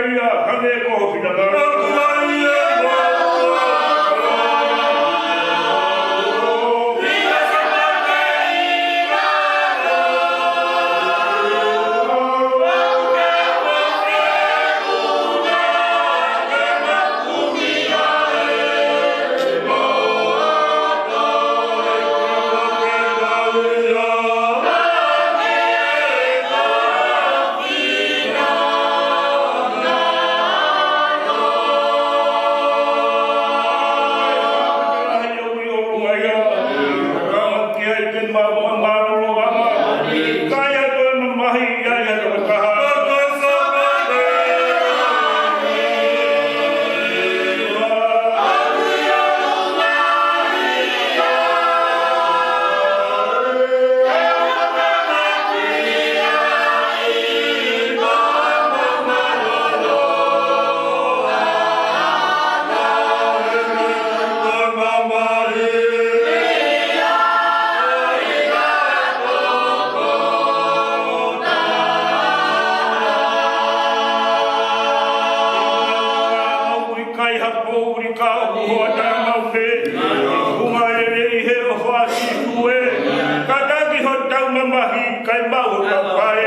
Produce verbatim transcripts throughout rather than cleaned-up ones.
Ia, hangē ko ho finangalo. Kai ha poʻuli ka ʻoku hoʻatā mau pē. Funga lelei he ʻofa ʻa Sīsū ē. Kātaki hotau mamahi, kae maʻu hotau pale.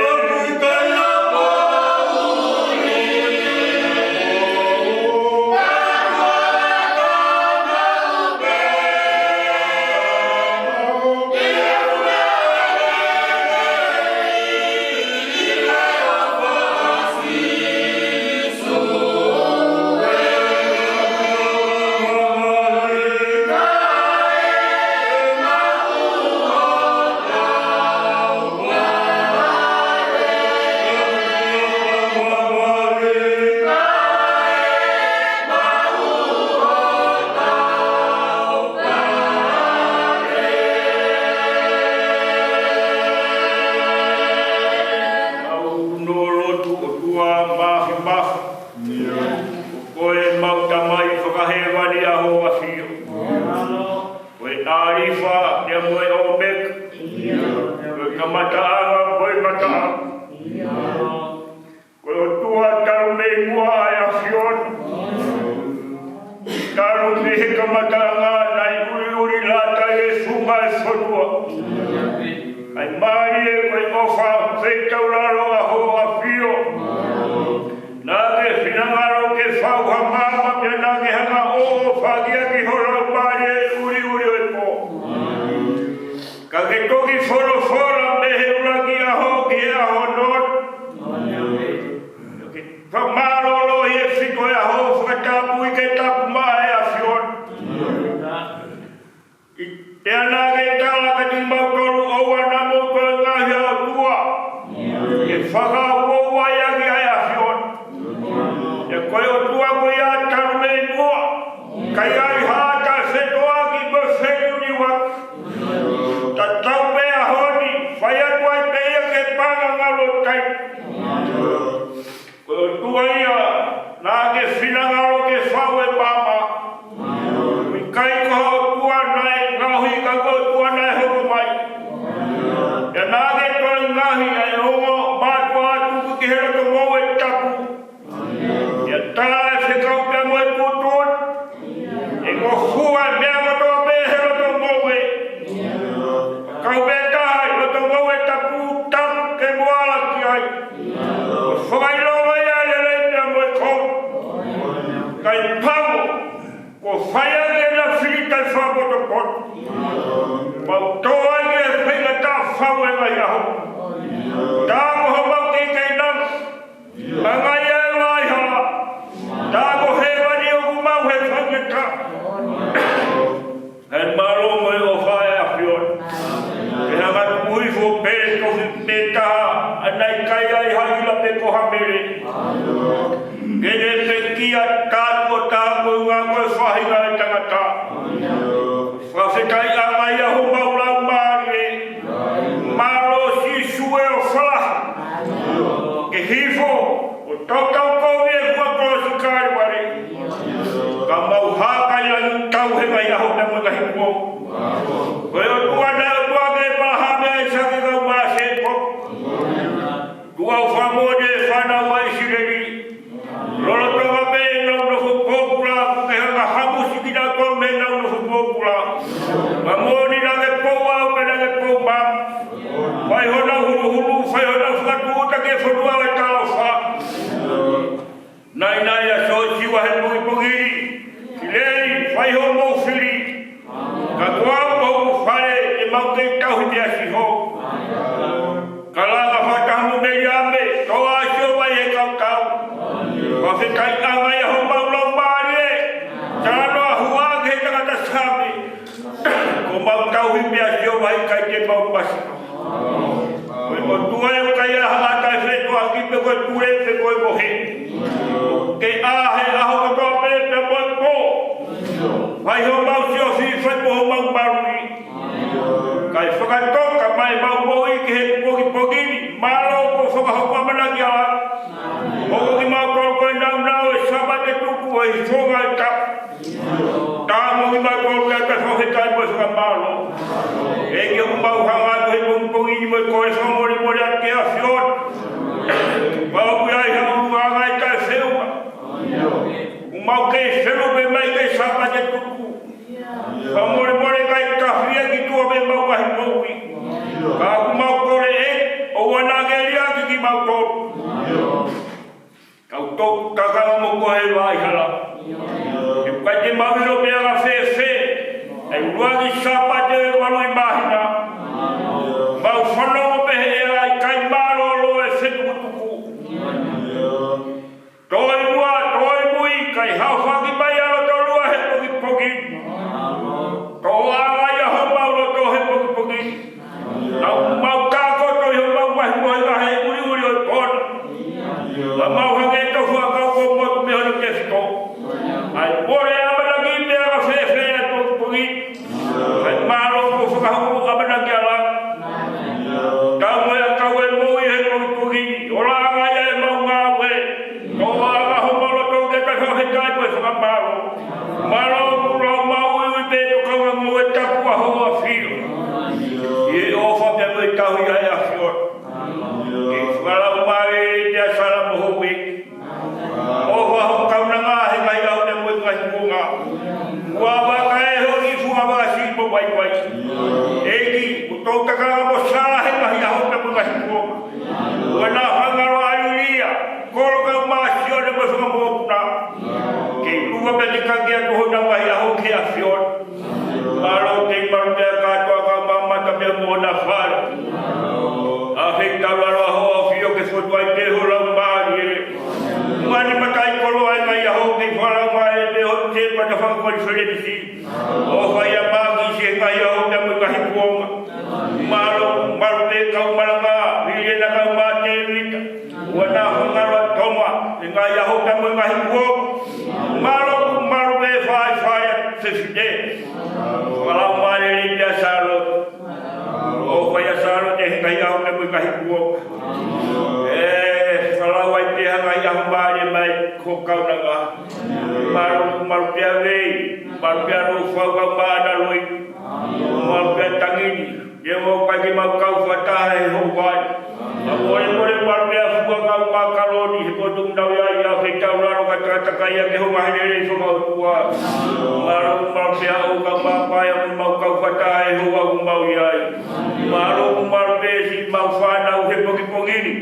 Au nō lotu ʻOtua Māfimafi. Ko koe ʻemau Tamai fakahēvani ʻa hoʻo ʻAfio. Ko e ʻAlifa pea mo e ʻOmeka. Ko e kamataʻanga mo e ngataʻanga. Ko e ʻOtua talu mei muʻa ʻa e ʻAfiona. Talu mei he kamataʻanga naʻe ʻuliʻuli lata e funga e fonua. ʻAi mālie ko e ʻofa feitaulalo ʻa hoʻo ʻAfio. Naʻa ke finangalo ke fau ha maama pea naʻa ke hanga ʻo ʻofaʻia ki ho Laumālie ʻuliʻuli ʻo e pō. Ka ke toki folofola mei he ʻuluaki ʻaho ki he ʻaho noa. Ke fakamālōlō ʻi he fitu ʻo e ʻaho fakatapui ke tapu mai ʻa e ʻAfiona. ʻI te ana ke tala ka ti mau tolu ʻoua naʻa mou toe ngaohi ʻa e ʻOtua. Ke fakauouai ange ʻa e ʻAfiona. He ko e ʻOtua ko ia talu mei muʻa. Ka ʻi ai ha taʻefetuʻutaki mo e feʻuniuaki. Tatau pē ʻaho ni, fai atu ai pē ia ke paʻanga ngalo tai. Ko e ʻOtua ia, naʻa ke finangalo ke fau e maama. ʻIkai ko ha ʻotua naʻe ngaohi ka ko e ʻOtua naʻe hoko mai. Pea naʻa ke toe ngaohi ʻa e ongo mātuʻa tuku ki he loto ngoue tapu. Pea tala e fekau pea mo e tuʻutuʻuni. ʻE ngofua e meʻa kotoa pē he loto ngoue. Kau pē taha ʻi loto ngoue tapu, tapu ke mo ala ki ai. Fakaʻilonga ia e lelei pea mo e kovi. Kae pango, kuo fai ange ʻena fili taʻefakapotopoto. Mau tō ai e faingataʻa fau e ngaahi ʻaho. Tā ko homau kei kei nau. Angai e laihala. Tā ko hēvani ʻoku mau he faingataʻa. He mālō mo e ʻofa ʻa e ʻAfiona. Ke hanga tuku hifo pē tofi pē taha, ʻa e naʻe ʻikai ai ha ʻila pe ko ha mele. Ke ne pekia tātuʻa tā ko e ʻuhinga ko e faʻahinga ʻo e tangata. Fakafetaʻi ange ia homau laumālie. Mālō Sīsū e ʻofa lahi. Ke hifo, ʻo tautau kovi e fua kolosi Kalevale. Ka mau hākai langi tau he ngaahi ʻaho pea mo e ngaahi kuonga. Ko e ʻOtua naʻe ʻOtua kia ʻĒpalahame, ʻAisake kae ʻumaʻā Sēkope. Tuʻa ʻoku fakamoʻoni e fānau ʻa ʻIsileli. Fai honau huluhulu, fai honau fakatūʻuta ki he fonua ʻo e talaʻofa. Naʻinaʻi ʻa Siosiua he pongipongi ni. Silei, fai hoʻomou fili. Ka ko au mo hoku fale, te mau kei tauhi pē ʻa Sihova. Ka langa fakataha mo Meliame, toʻo ʻa Sihova ʻi he kau tau. Fakafetaʻi ange ʻa homau laumālie. Talanoa hua ki he tangata Saame. Ko ʻemau tauhi pē ʻa Sihova, ʻikai te mau masi. Ko e motuʻa ʻoku ʻikai ha taha ʻe fetoʻaki pe ko e pule pe ko e mohe. Ke ʻā he ʻaho kotoa pē pea mo e pō. Fai homau siofi, fai mo homau maluʻi. Kae fakatoka mai ʻemau moʻui ki he pongipongi ni. Mālō kuo fakahoko ʻamanaki ʻa e langi. Hoko kimautolu ko e nāunau ʻo e Sāpate tuku ʻo e hifo ʻa e tapu. Tau moʻui mautolu ke fakafetaʻi mo e fakamālō. ʻEiki, ʻoku mau hanga atu he pongipongi ni mo e kole fakamolemole atu ki he ʻAfiona. Kapau ʻoku ʻi ai ha ʻulungaanga ʻe taʻefeʻunga, ʻoku mau kei feʻunga mai ki he Sāpate tuku. Fakamolemole kae tafi ia ki tuʻa mei heʻemau ngaahi moʻui. Ka ʻoku mau kole ʻEiki, ʻoua naʻa ke liʻaki kimautolu. Kau toku kakano mo koe he vaʻa hala. ʻE ʻikai te mau ʻilo pe anga fēfē ʻa e ʻuluaki Sāpate ʻo e valu ʻi māhina. Mau fanongo pē he ʻea ʻikai mālōlō e fetukutuku. Toe muʻa, toe mui, kae haofaki mai ʻa Lotolua he pongipongi. Toʻo ange ʻa homau loto he pongipongi. Tau mau takoto ʻi homau ngaahi mohenga he uliuli ʻo e pō ni. Ka mau hangē ko e fuakava kuo motu mei hono tefito. ʻA e pole ʻamanaki pē anga fēfē ʻa e pongipongi. Kae mālō kuo fakahoko ʻamanaki ʻa e langi. Tau mo e ʻakau ʻo e moʻui he pongipongi ni. Ola ange ʻemau ngāue. Toʻo ange homau loto ke tau fakafetaʻi mo e fakamālō. Mālō ʻoku lau maʻu ʻi he pē tokanga mo e tapu ʻa Hoʻo ʻAfio. ʻI he ʻofa pea mo e tauhi ʻa e ʻAfiona. Ke fakalaumālie pea sala mo hoʻo ʻEiki. ʻOfa ho kaunanga he ngaahi ʻaho pea mo e ngaahi kuonga. Kuo vaka ʻe hoʻo kiʻi fuʻu vaka siʻi mo vaivai. ʻEiki, ʻoku tau takanga mo sala he ngaahi ʻaho pea mo e ngaahi kuonga. ʻOua naʻa faingaloa ʻa Lilia, Kolo, kau Masione mo e fanga mokopuna. Ke ʻoua pē te kake atu honau ngaahi ʻaho ki he ʻAfiona. Mālō ʻEiki, mālō pē kātoa kau mamata pea mo hona fale. ʻAfio taulalo ʻa Hoʻo ʻAfio ke fotu ai pē ho laumālie. Mani mataʻikoloa e ngaahi ʻaho ke fakalaumālie pē ho te pata fakakonifelenisi. ʻOfa ia maʻa ki he ngaahi ʻaho pea mo e ngaahi kuonga. Mālō, mālō pē kau malanga, Viliana kau Mātēvita. ʻOua naʻa faingaloa Toma, he ngaahi ʻaho pea mo e ngaahi kuonga. Mālō, mālō pē faifai ʻa Sefite. Fakalaumālie pea Sālote. ʻOfa ia Sālote he ngaahi ʻaho pea mo e ngaahi kuonga. ʻE, fakalau ai pē ha ngaahi ʻaho mālie mai ki ho kaunanga. Mālō, mālō pē ʻa Vei, mālō pē ʻa Lofau kau Mānaloi. Mālō pē ʻa Tangini, ʻe ʻoua ʻikai ke mau kau fakataha he houa ni. Fakamolemole mālō pē ʻa Fua kau Makaloni he potu ʻoku nau ʻi ai, ʻAfio taulalo kae takatakai ʻaki ho ngaahi lelei fakaʻotua. Mālō, mālō pē ʻa ʻOu kau Mapaea ʻoku mau kau fakataha he houa ʻoku mau ʻi ai. Mālō, mālō pē siʻemau fānau he pongipongi ni.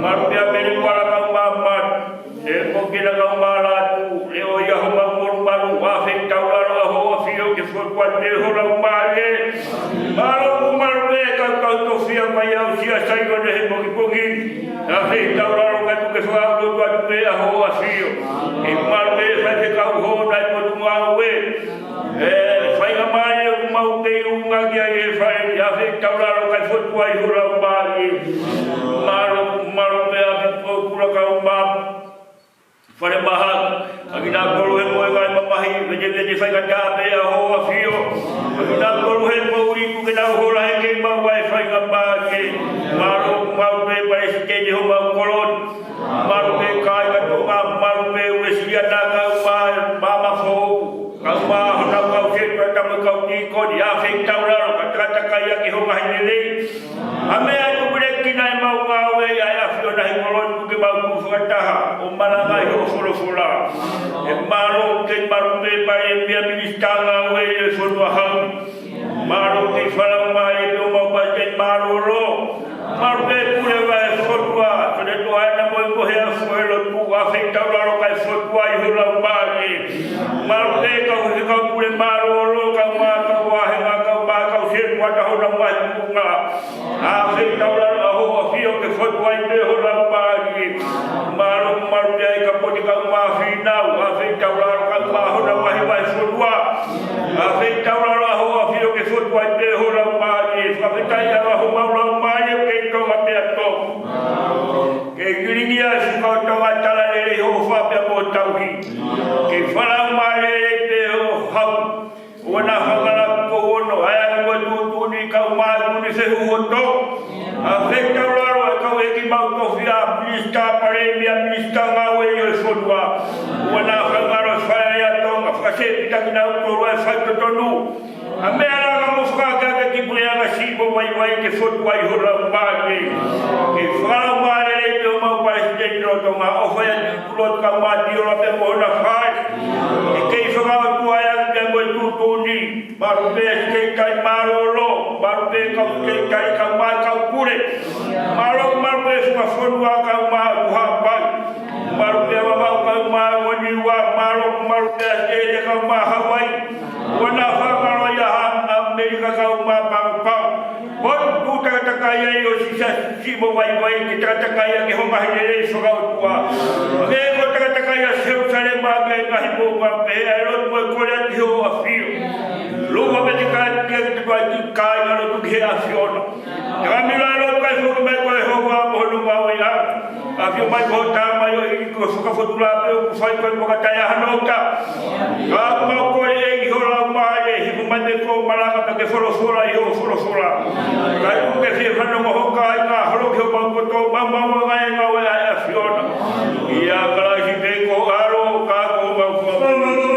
Mālō pē ʻa Mele Kuala kau Mamata. ʻE ko kina kau mālatu, ʻe ʻoia homau molumalu, ʻAfio taulalo ʻa Hoʻo ʻAfio ke fotu atu pē ho laumālie. Mālō, mālō pē kau kau tofiʻa mai ʻa Siasi ʻo ne he pongipongi. ʻAfio taulalo kae tuku ke fakalotu atu pē ʻa Hoʻo ʻAfio. ʻE mālō pē faifekau hou nai Potungāue. ʻE faingamālie ʻoku mau kei ʻunga ki ai he fale ni, ʻAfio taulalo kae fotu ai ho laumālie. Mālō, mālō pē ʻa Pipo Kula kau Mama. Fale Mahaki, ʻa kinautolu he moʻui ngaahi mamahi, vetevete faingataʻa pē ʻa Hoʻo ʻAfio. ʻA kinautolu he moʻui ʻoku ke nau hola he kei maʻu ai e faingamālie. Mālō, mālō pē palesiteni homau kolo ni. Mālō pē kāinga Tonga, mālō pē Uēsiliana kau Mama Foʻou. Kau Mama honau kau setuata mo e kau tīkoni, ʻAfio taulalo kae takatakai ʻaki ho ngaahi lelei. ʻA e meʻa ʻoku lelei ki ai ʻemau ngāue ʻi he ʻAfiona he kolo ni ʻoku ke mau tuʻu fakataha ʻo malangaʻi hoʻo folofola. ʻE mālō ʻEiki, mālō pē Palēmia, Minisitā Ngāue ʻi he fonua hau. Mālō ʻEiki, fakalaumālie pē homau palesiteni Mālōlō. Malu pē pule ʻa e fokotuʻa, ko e toʻa ena mo e mohe ʻa e foʻi lotu, ʻa e feitaulalo kae fokotuʻa ʻi ho laumālie. Malu pē kau heka pule mālōlō, kau mā kau vāhenga, kau mā kau setuata honau ngaahi tuʻunga. ʻA e feitaulalo ʻa hoʻo ʻAfio ke fokotuʻa ai pē ho laumālie. Malu, malu pē ʻa e kapoti kau mā fīnau, ʻa e feitaulalo kau mā honau ngaahi vahefonua. ʻA e feitaulalo ʻa hoʻo ʻAfio ke fokotuʻa ai pē ho laumālie. Fakafetaʻi ʻa homau laumālie ʻoku kei Tonga pea tō. Ke kilingia si kau Tonga tala lelei hoʻo ʻofa pea mo e tauhi. Ke fakalaumālie pē hoʻo hau. ʻOua naʻa fakalau ko hono, ʻa e anga mo e tuʻutuʻuni kau mā ʻi muli fehuʻi hoto. ʻA e feitaulalo ʻa e kau ʻeiki maʻu tofiʻa, minisitā, palēmia, minisitā ngāue ʻo e fonua. ʻOua naʻa fakalau fai ʻa Tonga, fakasēpitaki nautolu ʻa e faitotonu. ʻA e meʻa langa mo fakakake ki puleʻanga siʻi mo vaivai ke fokotuʻa ai ho laumālie. Ke fakalaumālie pē homau palesiteni ʻo Tonga, ʻofa atu ki Pulotu Kaumātiola pea mo hona fale. Ke kei fakaʻotua ʻa e anga pea mo e tuʻutuʻuni. Malu pē ʻa e sekelitali mālōlō, malu pē kau sekelitali kau mā kau pule. Malu, malu pē fakafonua kau mā ʻoku hapai. Malu pē ʻa Vavaʻu kau mā ʻo Niua, malu, malu pē ʻa Australia kau mā Hawaii. ʻOua naʻa fakamālō ʻia ʻAmelika kau mā Pangapanga. Ko e tuʻu takatakai ai ʻo Sīsū siʻi mo vaivai ke takatakai ʻaki hoʻo ngaahi lelei fakaʻotua. Hangē ko e takatakai ʻa Selusalema ki he ngaahi moʻunga pehē ʻa e lotu mo e kole atu ki hoʻo ʻAfio. Lua pē te kai ki he tuai ki kāinga lotu ki he ʻAfiona. Takamilo ʻa e lotu kae foki mai ko Sihova mo hono ngāue ʻa ʻAfio mai ko hoʻo Tamai ʻo e ʻEiki ko e fakafotula pē ʻoku fai ko e fakataha hano uta. Ka ʻoku mau kole ʻEiki ho laumālie, hifo mai pē ko e malanga pea ke folofola ʻi hoʻo folofola. Kae tuku ke fie fanongo ho kāinga, holo ki homau kotoa, maumauʻanga e ngāue ʻa e ʻAfiona. ʻIa Kalaisi pē ko ho ʻAlo, ka ko homau Fakamoʻui.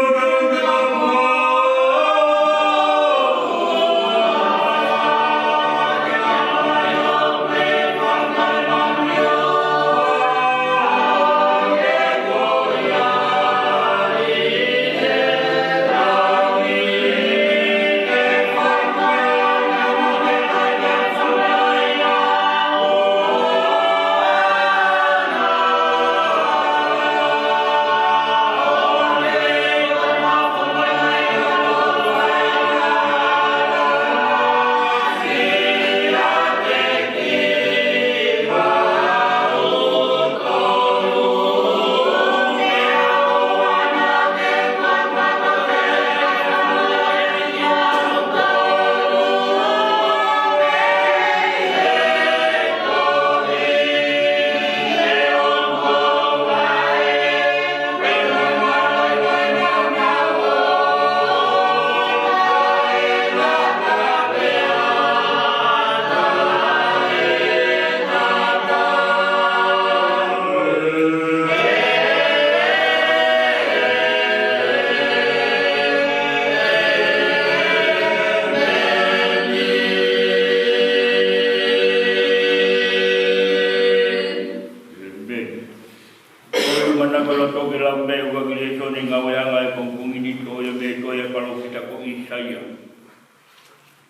Ko e manako loto ke lau mei he ʻuluaki lēsoni Ngāueʻanga ʻo e pongipongi ni, tohi ʻa e mei he tohi ʻa e palōfita ko ʻĪsaia.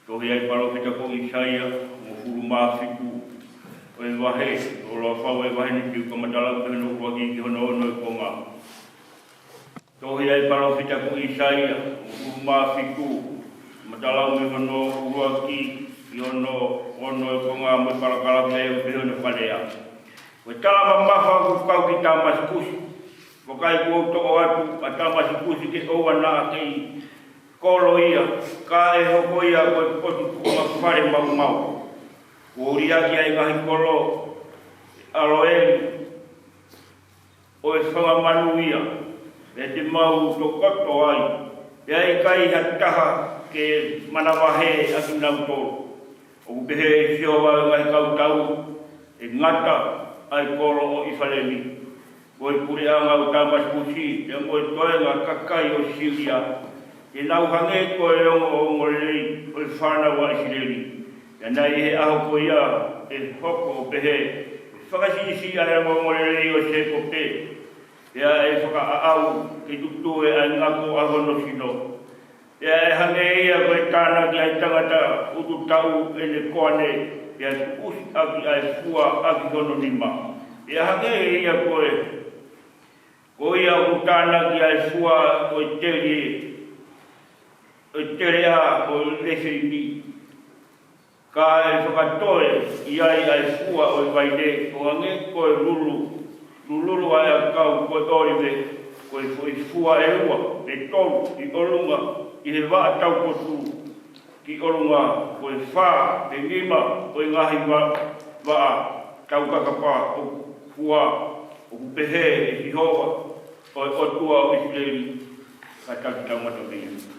Tohi ʻa e palōfita ko ʻĪsaia, hongofulu mā fitu ʻo e vahe, ʻo lau fau ʻa e vahe ni, te u kamata lau mei hono ʻuluaki ki hono ono ʻo e konga. Tohi ʻa e palōfita ko ʻĪsaia, hongofulu mā fitu, kamata lau mei hono ʻuluaki ki hono ono ʻo e konga, mo e palakalafi ʻoku pehē hono fakalea. Ko e tala mamafa ʻoku kau ki Tāmasikusi. Vakai, kuo u toʻo atu ʻa Tāmasikusi ke ʻoua naʻa kei kolo ia, ka ʻe hoko ia ko e potu tuʻunga fale maumau. Kuo u liʻaki ʻa e ngaahi kolo ʻo ʻAloeli ʻo e fanga manu ia, pea te mau tokoto ai, pea ʻe ʻikai ha taha ke manavahē ʻakinautolu. ʻOku pehē ʻe Sihova ʻo e ngaahi kautau, ʻe ngata ʻa e kolo ʻo ʻIfalemi, mo e puleʻanga ʻo Tāmasikusi, pea mo e toenga kakai ʻo Sīlia, te nau hangē ko e ongoongolelei ʻo e fānau ʻa ʻIsileli. Pea naʻe ʻi he ʻaho ko ia ʻe hoko ʻo pehē, ʻe fakasiʻisiʻi ʻa e ongoongolelei ʻo Sēkope, pea ʻe fakaʻaʻau ke tutue ʻa e ngako ʻa hono sino. Pea ʻe hangē ia ko e tānaki ʻa e tangata ʻutu taʻu ʻene koane, pea tuʻusi ʻaki ʻa e fua ʻaki hono nima. Pea hangē ia ko e, ko ia ʻoku tānaki ʻa e fua ʻo e teli, ʻo e teleʻa ʻo e lefeini, kae fakatoe ʻi ai ʻa e fua ʻo e vaine, ʻo hangē ko e lulu, lululu ʻa e ʻakau ko e ʻōlive, ko e foʻi fua ʻe ua pe tolu ʻi ʻolunga ʻi he vaʻa taupotu ki ʻolunga, ko e fā pe nima ʻo e ngaahi va-, vaʻa taukakapa ʻoku fua, ʻoku pehē ʻe Sihova ʻo e ʻOtua ʻo ʻIsileli, ka taki taumata mei ai.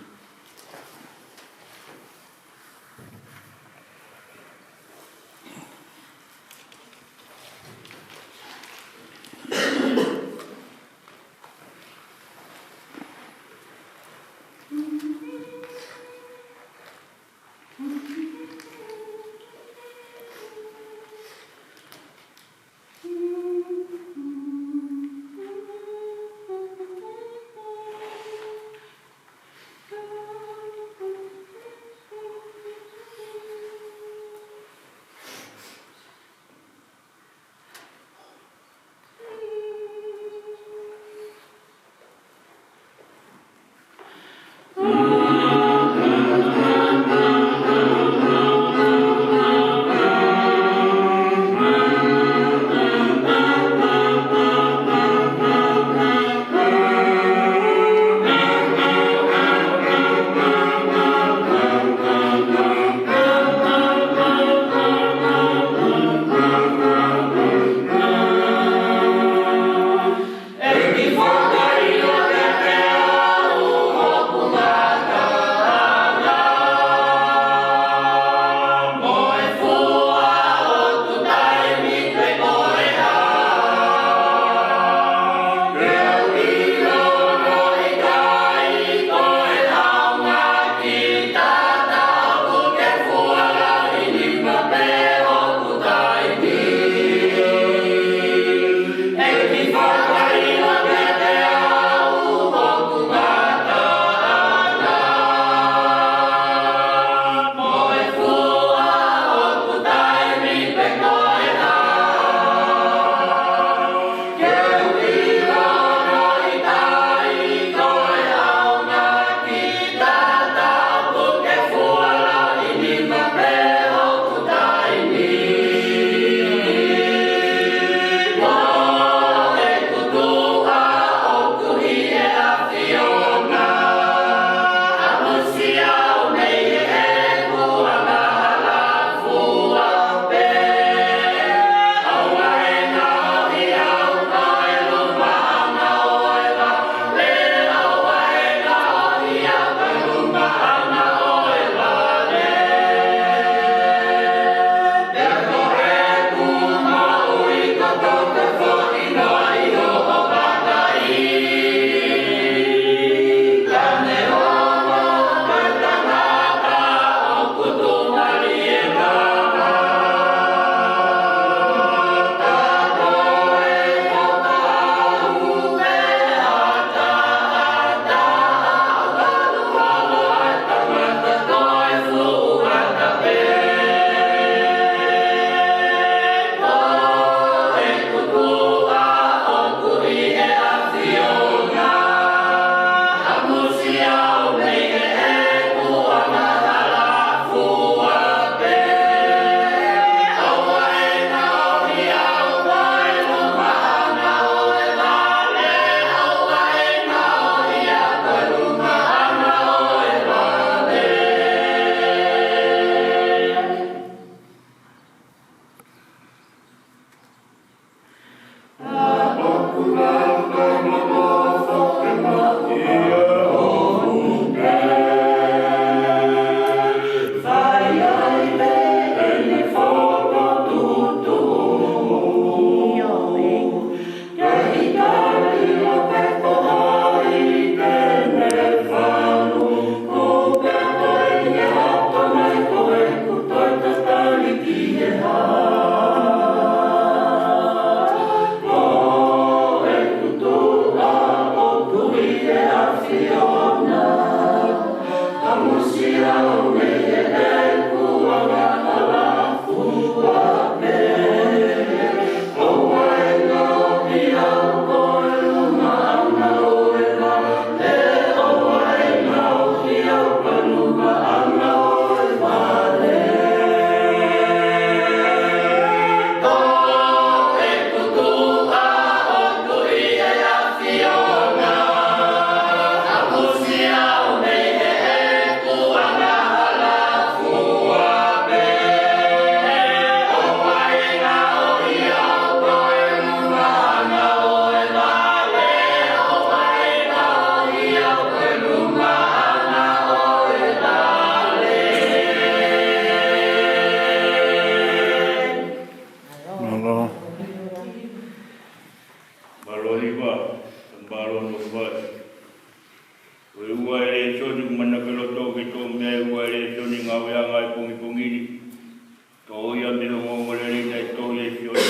Ko ia mei he ongoongolelei naʻe tohi ʻe Sione.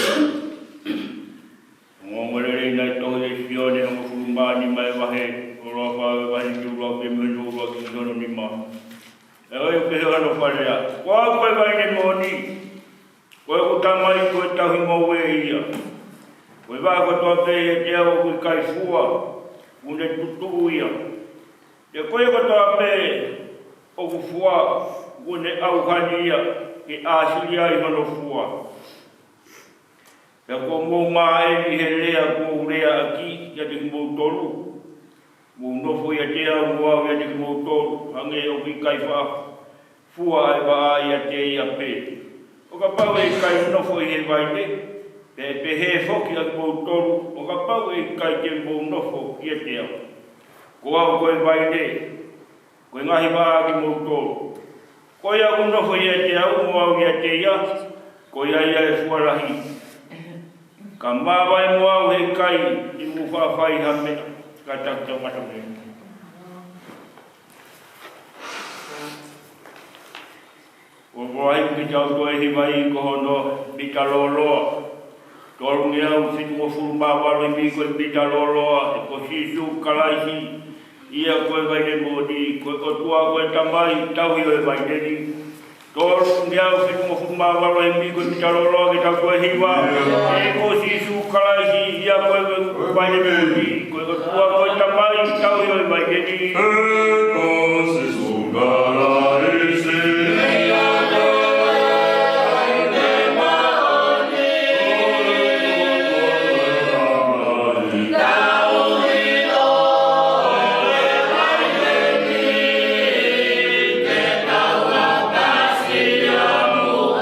Ongoongolelei naʻe tohi ʻe Sione, hongofulu mā nima ʻo e vahe, ʻo lau ʻa e vahe ni ki he ʻuluaki pē mei hono ʻuluaki ki hono nima. ʻE ʻoku pehē hono fakalea: Ko au ko e vaine moʻoni, ko ʻeku Tamai ko e tauhi ngoue ia. Ko e vaʻe kotoa pē ʻiate au ʻoku ʻikai fua, kuo ne tutuʻu ia. Pea ko ia kotoa pē ʻoku fua, kuo ne ʻauhani ia, ke ʻāsili ai hono fua. Pea kuo mou māʻeli he lea kuo u leaʻaki ʻiate kimoutolu. Mou nofo ʻiate au, mo au ʻiate kimoutolu, hangē ʻoku ʻikai faʻa fua ʻa e vaʻa ʻiate ia pē. ʻO kapau ʻe ʻikai nofo ʻi he vaine, pea pehē foki ʻa kimoutolu, ʻo kapau ʻe ʻikai te mou nofo ʻiate au. Ko au ko e vaine, ko e ngaahi vaʻa ʻa kimoutolu. Ko ia ʻoku nofo ʻiate au, mo au ʻiate ia, ko ia ia ʻe fua lahi. Ka māvae mo au, he ʻikai te mou faʻa fai ha meʻa, ka taki tau mata mei. Ko e vahe ʻoku tau toe hivaʻi ko hono mita lōloa. Tolungeau fitungofulu mā valu ʻi he mī ko e mita lōloa, he ko Sīsū Kalaisi, ia ko e vaine moʻoni, ko e ʻOtua ko e Tamai, tauhi ʻo e vaine ni. Tolungeau fitungofulu mā valu ʻi he mī ko e mita lōloa, ke tau toe hiva. He ko Sīsū Kalaisi, ia ko e vaine moʻoni, ko e ʻOtua ko e Tamai, tauhi ʻo e vaine ni. He ko Sīsū Kalaisi, ia ko e vaine moʻoni, ko e ʻOtua ko e Tamai, tauhi ʻo e vaine ni.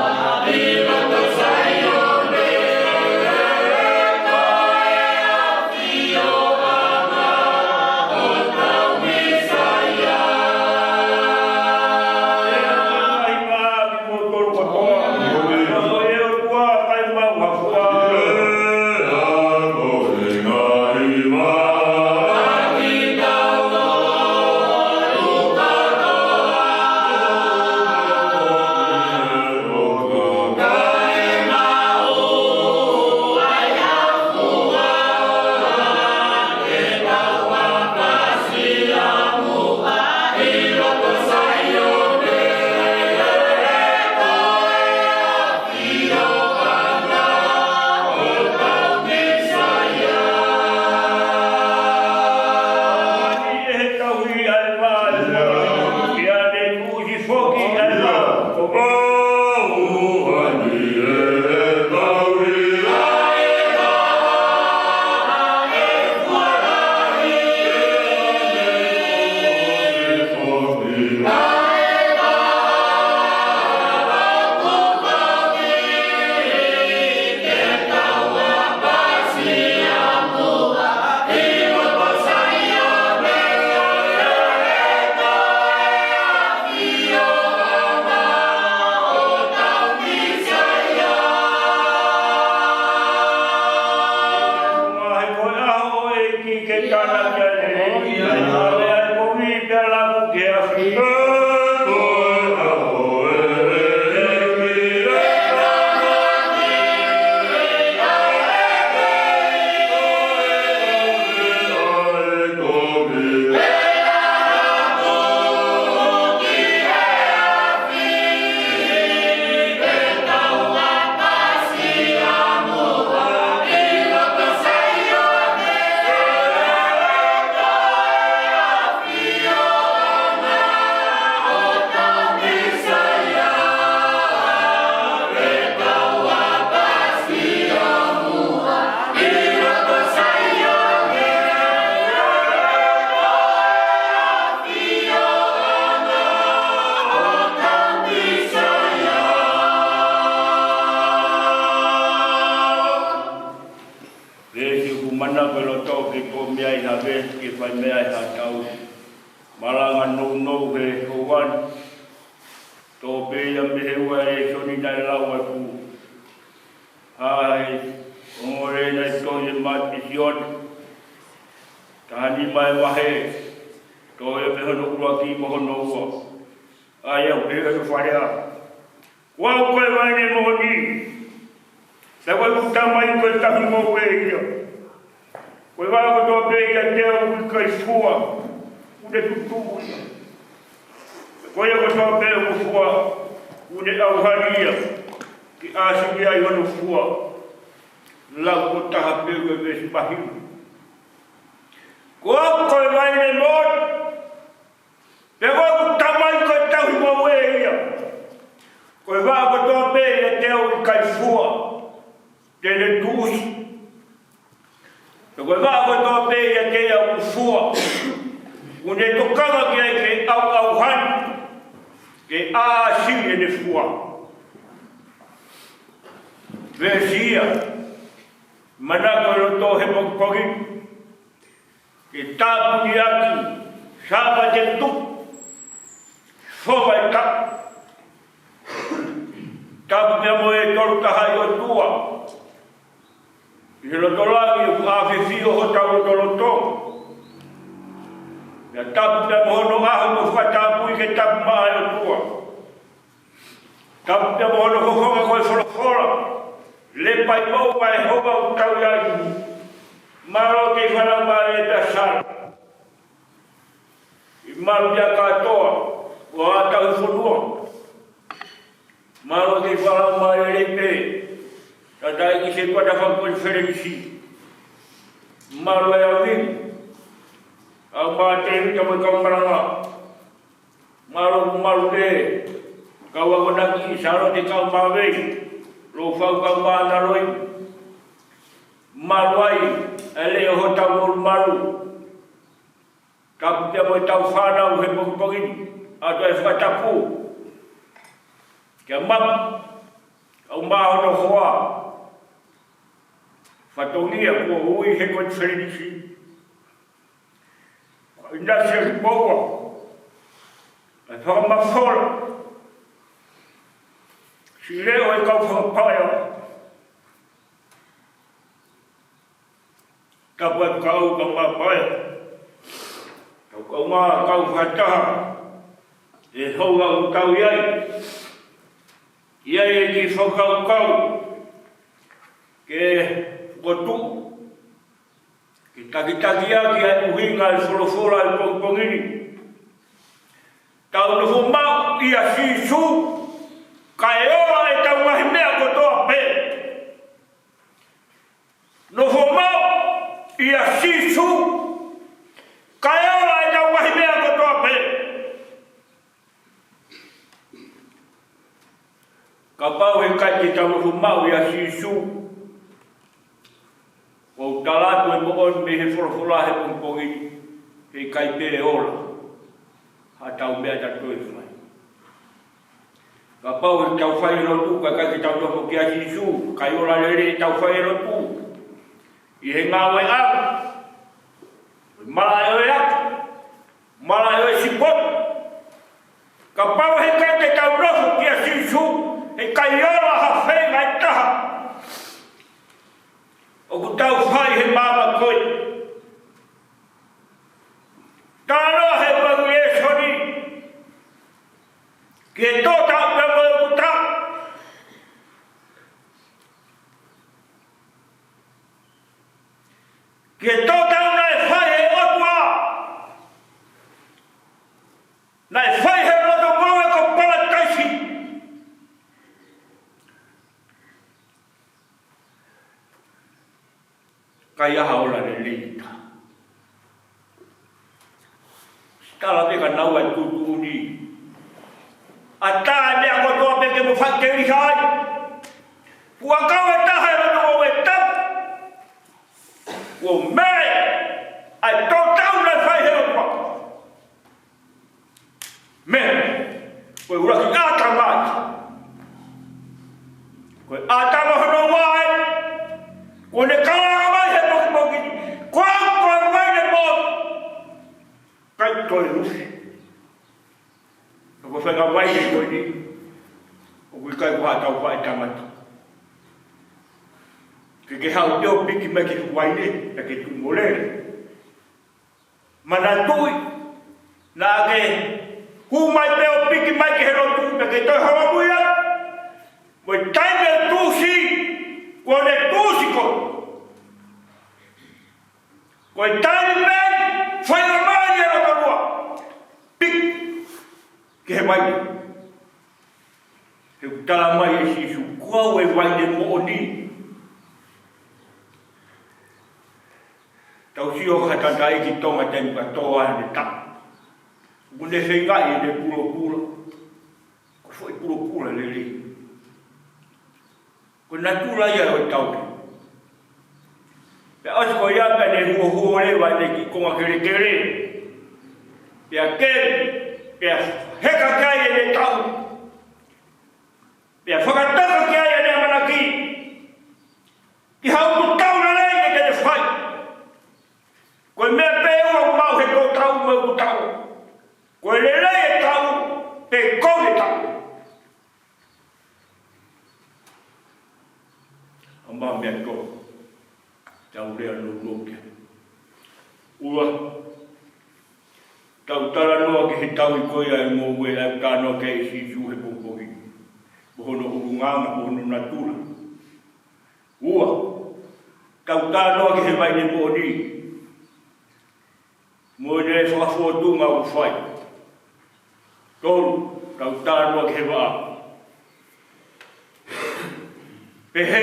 Veesi ʻoku mana ko e loto ke tō mei ai ha veesi ke fai mei ai ha tau. Malanga nounou he houa ni. Tō pē ia mei he ua lēsoni naʻe lau atu. ʻA e ongoongolelei naʻe tohi ʻe Mate Sione. Taha nima ʻo e vahe. Tō ia mei hono ʻuluaki mo hono ua. ʻA ia ʻoku pehē hono fakalea: Ko au ko e vaine moʻoni, pea ko ʻeku Tamai ko e tauhi ngoue ia. Ko e vaʻa kotoa pē ʻiate au ʻoku ʻikai fua, ʻoku ne tutuʻu ia. Ko ia kotoa pē ʻoku fua, ʻoku ne ʻauhani ia, ke ʻāsili ai hono fua. Lau ko taha pē ko e veesi pahini. Ko au ko e vaine moʻoni, pea ko ʻeku Tamai ko e tauhi ngoue ia. Ko e vaʻa kotoa pē ʻiate au ʻoku ʻikai fua, te ne tuʻusi. Pea ko e vaʻa kotoa pē ʻiate ia ʻoku fua, ʻoku ne tokanga ki ai ke ʻauʻauhani, ke ʻāsili ʻene fua. Veesi ia, manako e loto he pongipongi ni, ke tāpuniʻaki, Sāpate tuku, fo mai tapu. Tapu pea mo e Tolu Tahaʻi ʻOtua ʻi he loto langi, ʻoku ʻafifio hotau lotolotonga. Pea tapu pea mo hono ʻaho kuo fakatapui ke tapu maʻa e ʻOtua. Tapu pea mo hono fofonga ko e folofola. Lepa ʻi moʻunga ʻo e ʻaho ʻoku tau ʻi ai. Mālō kei fanau mālie pea sala. ʻI mālō pea kātoa, ʻo ʻa tauhi fonua. Mālō kei fanau mālie pē. Tataʻi ki he kuata fakakonifelenisi. Mālō e ʻaho ni. ʻAu māteni ka mo e kau malanga. Mālō, mālō pē. Kau akonaki, Sālote Kaumāvei, Lofau Kaumānaloi. Mālō ai, ʻa e leʻo hotau molumalu. Tapu pea mo e tau fānau he pongipongi ni, ʻa e toe fakatapu. Kia Mapu, kau mā hono hoa. Fatongia kuo ui he konifelenisi. Ko ʻInasi Lipoua, ʻa e fakamafola. Siʻi leʻo e kau fakapaea. Tapu atu kau kau mā paea. Kau kau mā kau fakataha. ʻE hou au tau ʻi ai. ʻI ai e kiʻi fakakaukau. Ke fokotuʻu. Ke takitakiʻaki ʻa e ʻuhinga e folofola ʻi he pongipongi ni. Tau nofo maʻu ʻia Sīsū, kae ola ʻetau ngaahi meʻa kotoa pē. Nofo maʻu ʻia Sīsū, kae ola ʻetau ngaahi meʻa kotoa pē. Kapau he ʻikai ke tau nofo maʻu ʻia Sīsū, ʻoku ou tala atu e moʻoni mei he folofola he pongipongi ni, he ʻikai pē ola haʻatau meʻa ta toe fai. Kapau he tau fai e lotu, ka ʻikai ke tau nofo kia Sīsū, ʻikai ola lelei ʻetau fai e lotu. ʻI he ngāueʻanga, malaʻe ʻo e ʻapi, malaʻe ʻo e sipoti. Kapau he ʻikai ke tau nofo kia Sīsū, he ʻikai ola ha feinga ʻe taha ʻoku tau fai he māmani ko eni. Talanoa he ʻevangeliō ni, ke tō taʻu pea mo e uta. Ke tō taʻu naʻe fai he ʻOtua. Naʻe fai he loto ngoue ko Palataisi. ʻIkai ha ola lelei ʻe taha. Tala pē ka nau ai tuʻutuʻuni. ʻAtā e meʻa kotoa pē ke mo fai ke lihai. Fuakava ʻe taha e loto ngoue tapu. Kuo mei ai tō taʻu naʻe fai he ʻOtua. Mei, ko e ʻuluaki ʻAtamai. Ko e ʻAtama hono ua ē. Kuo ne kalanga mai he pongipongi ni. Ko au ko e vaine moʻoni. ʻIkai toe lusi. Ka ko e faʻahinga vaine ko eni, ʻoku ʻikai ko haʻatau faʻahi tangata. Ke ke haʻu ʻo piki mai ki he vaine, pea ke tuʻu mo lele. Manatuʻi, naʻa ke hū mai pē ʻo piki mai ki he lotu, pea ke toe haʻu ʻo mui ai. Ko e taimi ʻo e tuʻusi, kuo ne tuʻusi koe. Ko e taimi pē ʻe fai mai ai e loto lua. Piki ki he vaine. He ʻoku tala mai ʻe Sīsū, ko au e vaine moʻoni. Tau sio ki ha tangataʻeiki Tonga taimi kotoa ʻene taʻu. ʻOku ne feingaʻi ʻene pulopula. Ko e foʻi pulopula lelei. Ko e natula ia ʻo e tauhi. Pea ʻosi ko ia pea ne huohuo leva ʻene kiʻi konga kelekele. Pea keli, pea heka ki ai ʻene taʻu. Pea fakataka ki ai ʻene ʻamanaki. Ki ha ʻū tau lelei ʻe te ne fai. Ko e meʻa pē ʻoku maʻu he tō tau mo e ʻū tau. Ko e lelei e tau, pe ko e tau. ʻA e meʻa ko ē, tau lea nounou ki ai. Ua, tau talanoa ki he tauhi ko ia ʻi he ngoue ʻoku talanoa ki ai ʻe Sīsū he pongipongi. Mo hono ʻulungaanga, mo hono natula. Ua, tau talanoa ki he vaine moʻoni. Mo ʻene fakafōtunga ʻoku fai. Tolu, tau talanoa ki he vaʻa. Pehē,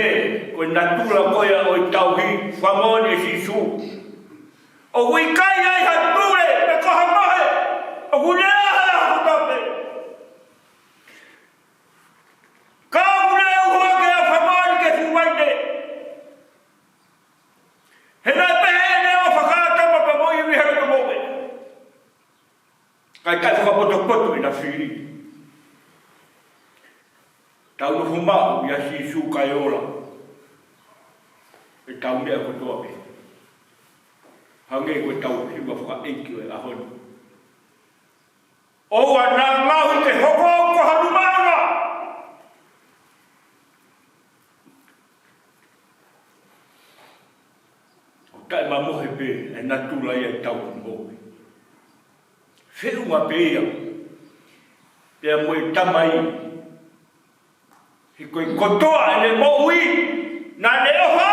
ko e natula ko ia ʻo e tauhi, fakamoʻoni ʻe Sīsū. ʻOku ʻikai ai ha tule, pe ko ha mohe, ʻoku ne ʻā he ʻaho kotoa pē. Ka ʻoku ne ʻuha ke ʻa fakamoʻoni ki he fuʻu vaine. He naʻe pehē ʻene ʻofa ki he ʻOtua pea mo e ivi he loto moʻui. Ka ʻikai fakapotopoto ʻena fili. Tau nofo maʻu ʻia Sīsū kae ola ʻetau meʻa kotoa pē. Hangē ko ʻetau hiva fakaʻeiki ʻo e ʻaho ni. ʻOua naʻa ngaohi ke hoko ko ha lumanaʻanga. ʻOku taʻemamohe pē e natula ia ʻetau moʻui. Feʻunga pē ia pea mo e Tamai. He ko e kotoa ʻene moʻui, naʻa ne ʻofa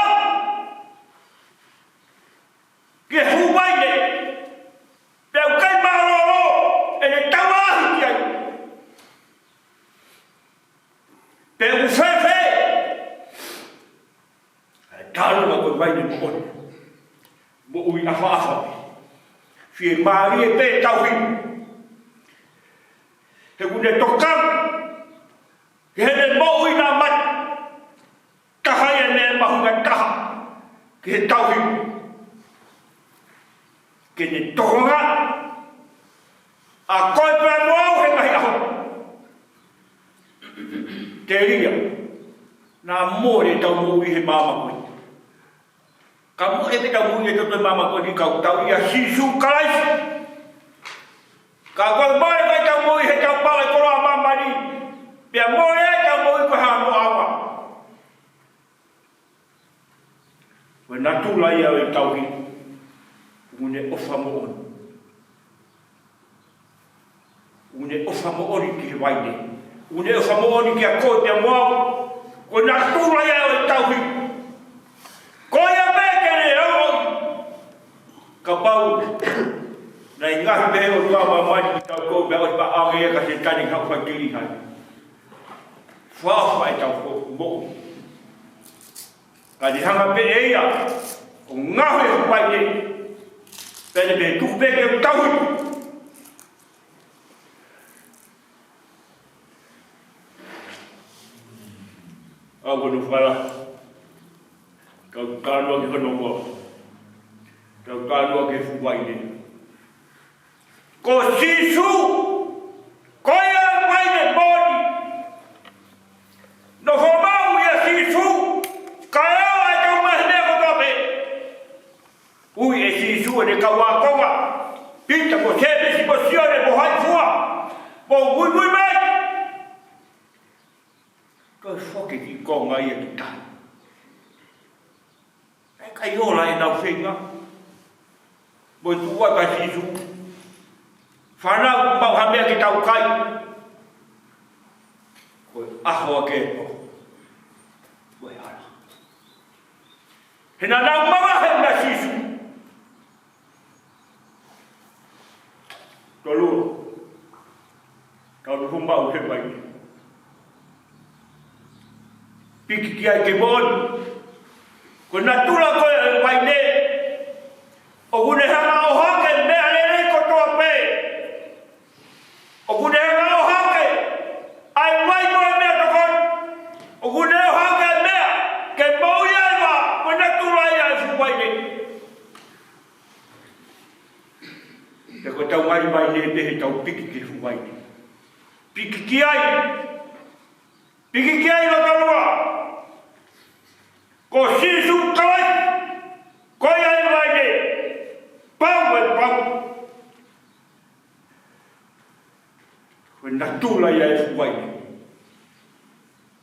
ki he fuʻu vaine, pea ʻoku ʻikai mālōlō ʻene tauhi ki ai. Pea ʻoku fēfē ʻa e tālunga ko e vaine moʻoni. Moʻui ʻafaʻafa pē. Fiemālie pē tauhi. He ʻoku ne tokanga ki heʻene moʻui naʻa mate. Taha ia e meʻa mahuʻinga taha ki he tauhi. Ke ne tokongaʻi ʻa koe pea mo au he ngaahi ʻaho. Telia naʻa mole ʻetau moʻui he māmani ko eni. Ka mole pē ʻetau moʻui he toto māmani ko eni ka ʻoku tau ʻia Sīsū Kalaisi. Ka ko e mole ʻetau moʻui he tau pale koloa māmani, pea mole ʻetau moʻui ko e hā noa ʻaua. Ko e natula ia ʻo e tauhi, ʻoku ne ʻofa moʻoni. ʻOku ne ʻofa moʻoni ki he vaine. ʻOku ne ʻofa moʻoni kiate koe pea mo au. Ko e natula ia ʻo e tauhi. Ko ia pē ke ne au au. Kapau naʻe ngaahi pē ʻo tua māmani ki tau ko pea ʻosi paʻange ia ka se tani hau fai kili hai. Fāfā ʻetau ko moʻui. Ka ne hanga pē ʻe ia ʻo ngaohi e vaine. Pea ne pehē tuku pē ke u tauhi. ʻA ko no fala. Tau talanoa ki hono moa. Tau talanoa ki he fuʻu vaine. Ko Sīsū, ko ia e vaine moʻoni. Nofo maʻu ʻia Sīsū, kae ʻoua ʻe tau maʻu meʻa kotoa pē. Ui ʻe Sīsū ʻene kau ākonga, Pita mo Sēmisi mo Sione mo hai fua, mou muimui mai. Toe foki ki konga ia ki tahi. ʻIkai ola ʻenau feinga. Mo e tuʻu atu ʻa Sīsū. Fānau, maʻu ha meʻa ke tau kai. Ko e ʻaho ake ʻo Naʻa nau mavahe meia Sīsū. Tolu. Kau tuhu maʻu he vaine. Piki ki ai ke moʻoni. Ko e natula ko ē ʻo e vaine, ʻoku ne hanga ʻo ʻohake meʻa lelei kotoa pē. ʻOku ne hanga ʻo ʻohake ʻa e vai mo e meʻatokoni. ʻOku ne ʻohake meʻa ke moʻui ai e vā, ko e natula ia ʻo e fuʻu vaine. Pea ko ʻetau ngali vaine pē heʻetau piki ki he fuʻu vaine. Piki ki ai. Piki ki ai, lotoloa. Ko Sīsū Kalaisi, ko ia ʻa e vaine. Pau e pau. Ko e natula ia ʻo e fuʻu vaine.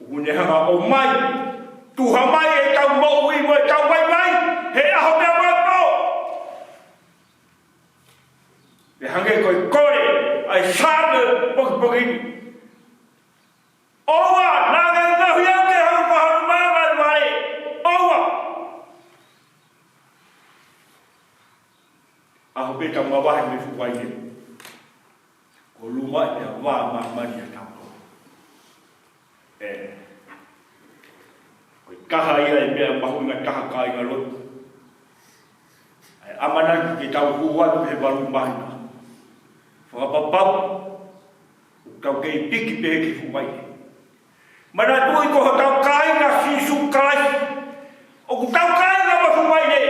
ʻOku ne hanga ʻo ʻomai, tuha mai ʻetau moʻui mo ʻetau vaivai he ʻaho pea mo e pō. Pea hangē ko e kole ʻa e Saame pokipoki ni. ʻOua naʻa ke ngaohi au ke hoko ko ha lumanga ʻi vale. ʻOua. ʻAho pē ʻetau mavahe mei he fuʻu vaine, ko e luma ia ʻo e vā māmani ʻa tautolu. ʻE, ko e taha ia e meʻa mahuʻinga taha, kāinga lotu, ʻa e ʻamanaki ke tau hū atu he valu māhina. Fakapapau ʻoku tau kei piki pē ki he fuʻu vaine. Manatuʻi ko hotau kāinga ʻa Sīsū Kalaisi, ʻoku tau kāinga mo e fuʻu vaine.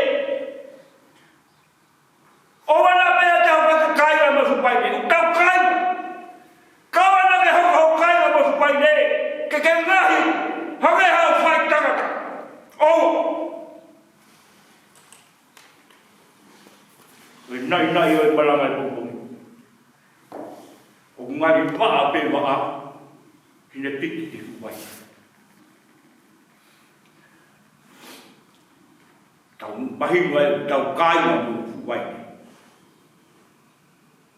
ʻOua naʻa pehē ʻe au ʻoku ke kāinga mo e fuʻu vaine. ʻOku tau kāinga. Kapau naʻa ke hoko ko e kāinga mo e fuʻu vaine, ke ke ngaohi hangē ha faitangata. ʻOua. Ko e naʻinaʻi ʻo e malanga ʻi he pongipongi, ʻoku ngali vaʻa pē vaʻa, hine piki ki he fuʻu vaine. Tau mahino ai ʻoku tau kāinga mo e fuʻu vaine.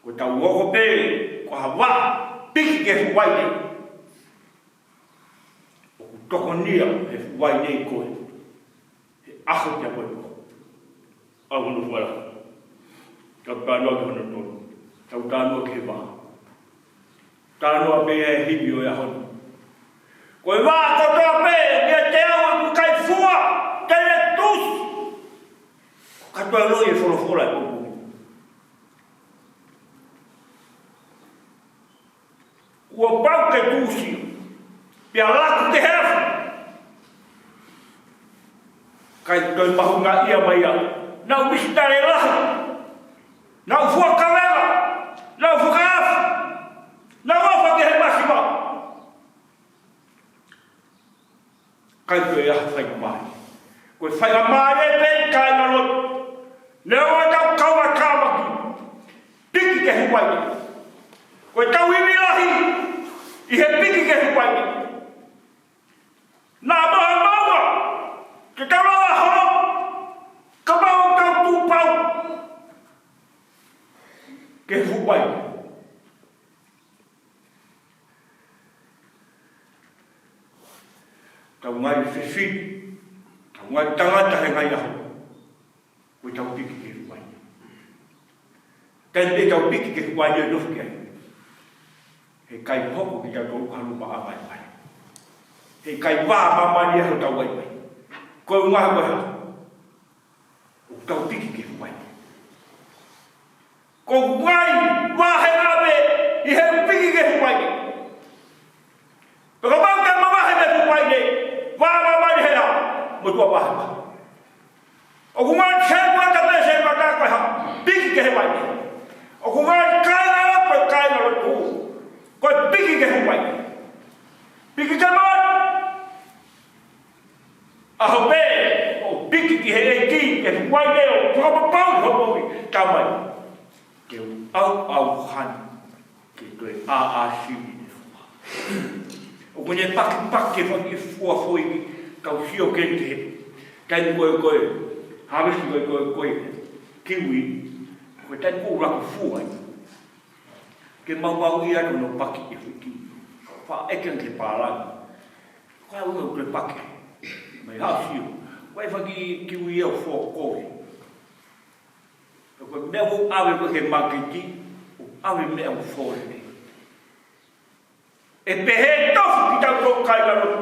Ko ʻetau hoko pē ko ha vaʻa piki ki he fuʻu vaine, ʻoku tokonia ʻe he fuʻu vaine koe he ʻaho pea mo e pō. ʻAu hono fuala. Tau talanoa ki hono tolu. Tau talanoa ki he vā. Talanoa pē ʻa e himi ʻo e ʻaho ni. Ko e vā kotoa pē, ʻoku ʻiate au ʻoku ʻikai fua, te ne tusi. Ka toe loi e folofola ʻi he pongipongi. Kuo pau ke tusi, pea laku ki he efu. ʻIkai toe mahuʻingaʻia mai ia. Naʻa ku misitale lahi. Naʻa ku fua kavela. Naʻa ku fakaefu. Naʻa ku ʻofa ki he masiva. ʻIkai toe ʻi ai ha faingamālie. Ko e faingamālie pē, kāinga lotu, neongo ʻetau kau ʻa tāmaki, piki ki he fuʻu vaine. Ko ʻetau ivi lahi ʻi he piki ki he fuʻu vaine. Naʻa mo ha maua ke tau lava holo, kapau ʻoku tau tuʻu pau ki he fuʻu vaine. Tau ngali fefine, tau ngali tangata he ngaahi ʻaho, ko ʻetau piki ki he fuʻu vaine. Taimi pē ʻetau piki ki he fuʻu vaine ʻo nofo ki ai, heʻikai hoko kitautolu ko ha lumanga ʻi vale. Heʻikai vā māmani ʻa hotau vaivai. Ko e ʻuhinga ko e hā? ʻOku tau piki ki he fuʻu vaine. Ko e ngaahi vāhenga pē ʻi he piki ki he fuʻu vaine. Pea kapau te ke mavahe mei he fuʻu vaine, vā māmani he hā? Motuʻa vahevahe. ʻOku ngali sētuata pē, sētuata ko e hā? Piki ki he vaine. ʻOku ngali kāinga, ko e kāinga lotu, ko e piki ki he fuʻu vaine. Piki ki he vaine. ʻAho pē ʻoku piki ki he ʻEiki, ki he fuʻu vaine, ʻo fakapapauʻi hoʻo moʻui, Tamai, ke u ʻauʻauhani ke toe ʻāʻāsivi ʻi he fua. ʻOku ne pakipaki e fanga kiʻi fua foʻi, tau sio ki he taimi ko ē ko e hāvesi ko ē ko e, ko e kiwi, ko e taimi ko ē ʻoku laku fua ai. Ke maumauʻi atu hono paki e fiki. Faʻa ʻeke ange ki he pālangi. Ko e ʻuhinga ʻoku toe paki. Mai haʻu sio. Ko e faki ki ui au fua kovi. Ko e meʻa ʻoku ʻave ko e maketi, ʻoku ʻave meʻa ʻoku fole. ʻE pehē tofu kitautolu kāinga lotu.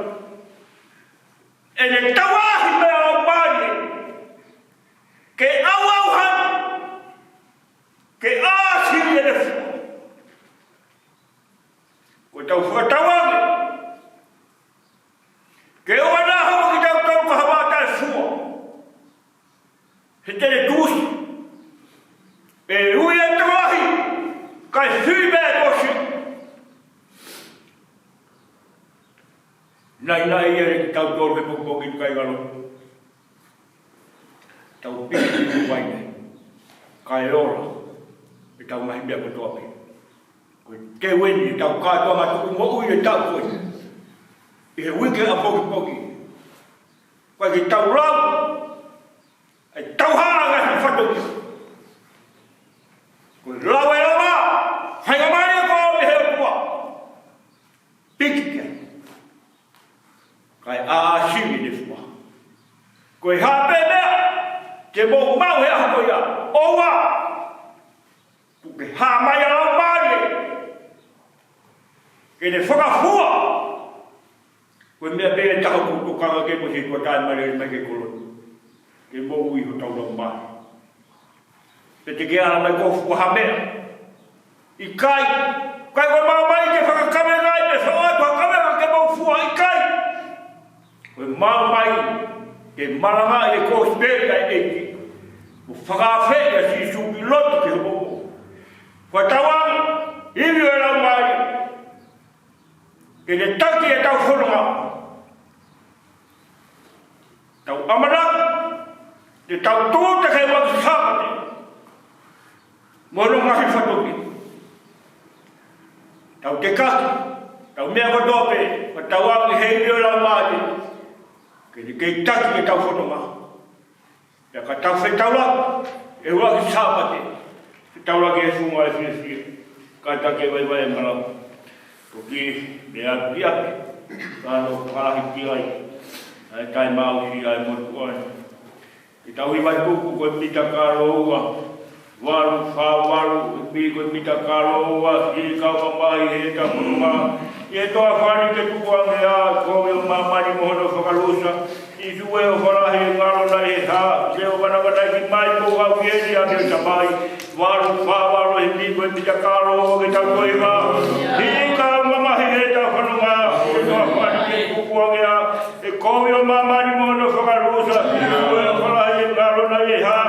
ʻE ne tauhi meʻa ʻo mali. Ke ʻauʻauha, ke ʻāsili ʻene fua. Ko ʻetau fakatauange. Ke ʻoua naʻa hoko kitautolu ko ha vaʻa taʻefua. He te ne tuʻusi. ʻE ui e tokolahi, kae sui pē e kosi. Naʻinaʻi ia ʻe kitautolu he pongipongi ni kāinga lotu. Tau piki piki mai nei. Kae ola. ʻEtau ngaahi meʻa kotoa pē. Ko e teu eni ʻetau kātoanga tuʻu moʻui ʻetau ko ē. ʻI he uike ʻapongipongi. Ko e ke tau lau. ʻE tau hanga he fatongia. Ko e lau ʻe lava. Faingamālie ko ē mei he ʻOtua. Piki ke. Kae ʻāsili ʻene fua. Ko e hā pē meʻa. Te mou maʻu he ʻaho ko ia. ʻOua. Kuo ke hā mai ʻa Laumālie. Ke ne fakafua. Ko e meʻa pē ʻe taha ʻoku tokanga ke mo si kua tae mai lele mai ke kolo. Ke moʻui hotau laumālie. Pe te ke ala mai ko fua ha meʻa. ʻIkai. ʻIkai ko e maʻu mai ke fakakavenga ai pe fakaʻoatu ha kavenga ke mou fua ʻikai. Ko e maʻu mai ke malangaʻi e kosipeli ʻa e ʻEiki. Mo fakaafeʻi ʻa Sīsū ki loto ki hoʻomou moʻui. Fakatauange, ivi ʻo e Laumālie. Ke ne taki ʻetau fononga. Tau ʻamanaki, te tau tūʻuta ki he ʻuluaki Sāpate. Mo hono ngaahi fatongia. Tau tekaki, tau meʻa kotoa pē, fakatauange he ivi ʻo e Laumālie. Ke ne kei taki ʻetau fononga. Pea ka tau fetaulaki, ʻi he ʻuluaki Sāpate, fetaulaki he funga e fiefia, kātaki e vaivai e malanga. Toki meʻa pē, ka no fakalahi ki ai, ʻa e taimi ʻoku ʻi ai e motuʻa ni. Ke tau hiva e kupu ko e mita kalo ua, valu fā valu, ʻi he ko e mita kalo ua, ʻi he kau mamahi heʻetau fononga. ʻI he toafa ni ke tukuange ʻa e kovi ʻo māmani mo hono fakalusa. Sīsū ē, ʻofa lahi, ngalo nai he hā, ke ʻo vanavanaiki mai, mo kau ki heni ʻa e Tamai. Valu fā valu ʻi he mita kalo ua ke tau toe hiva. ʻI he kau mamahi heʻetau fononga, ʻi he toafa ni ke tukuange ʻa e kovi ʻo māmani mo hono fakalusa. Sīsū ē, ʻofa lahi, ngalo nai he hā,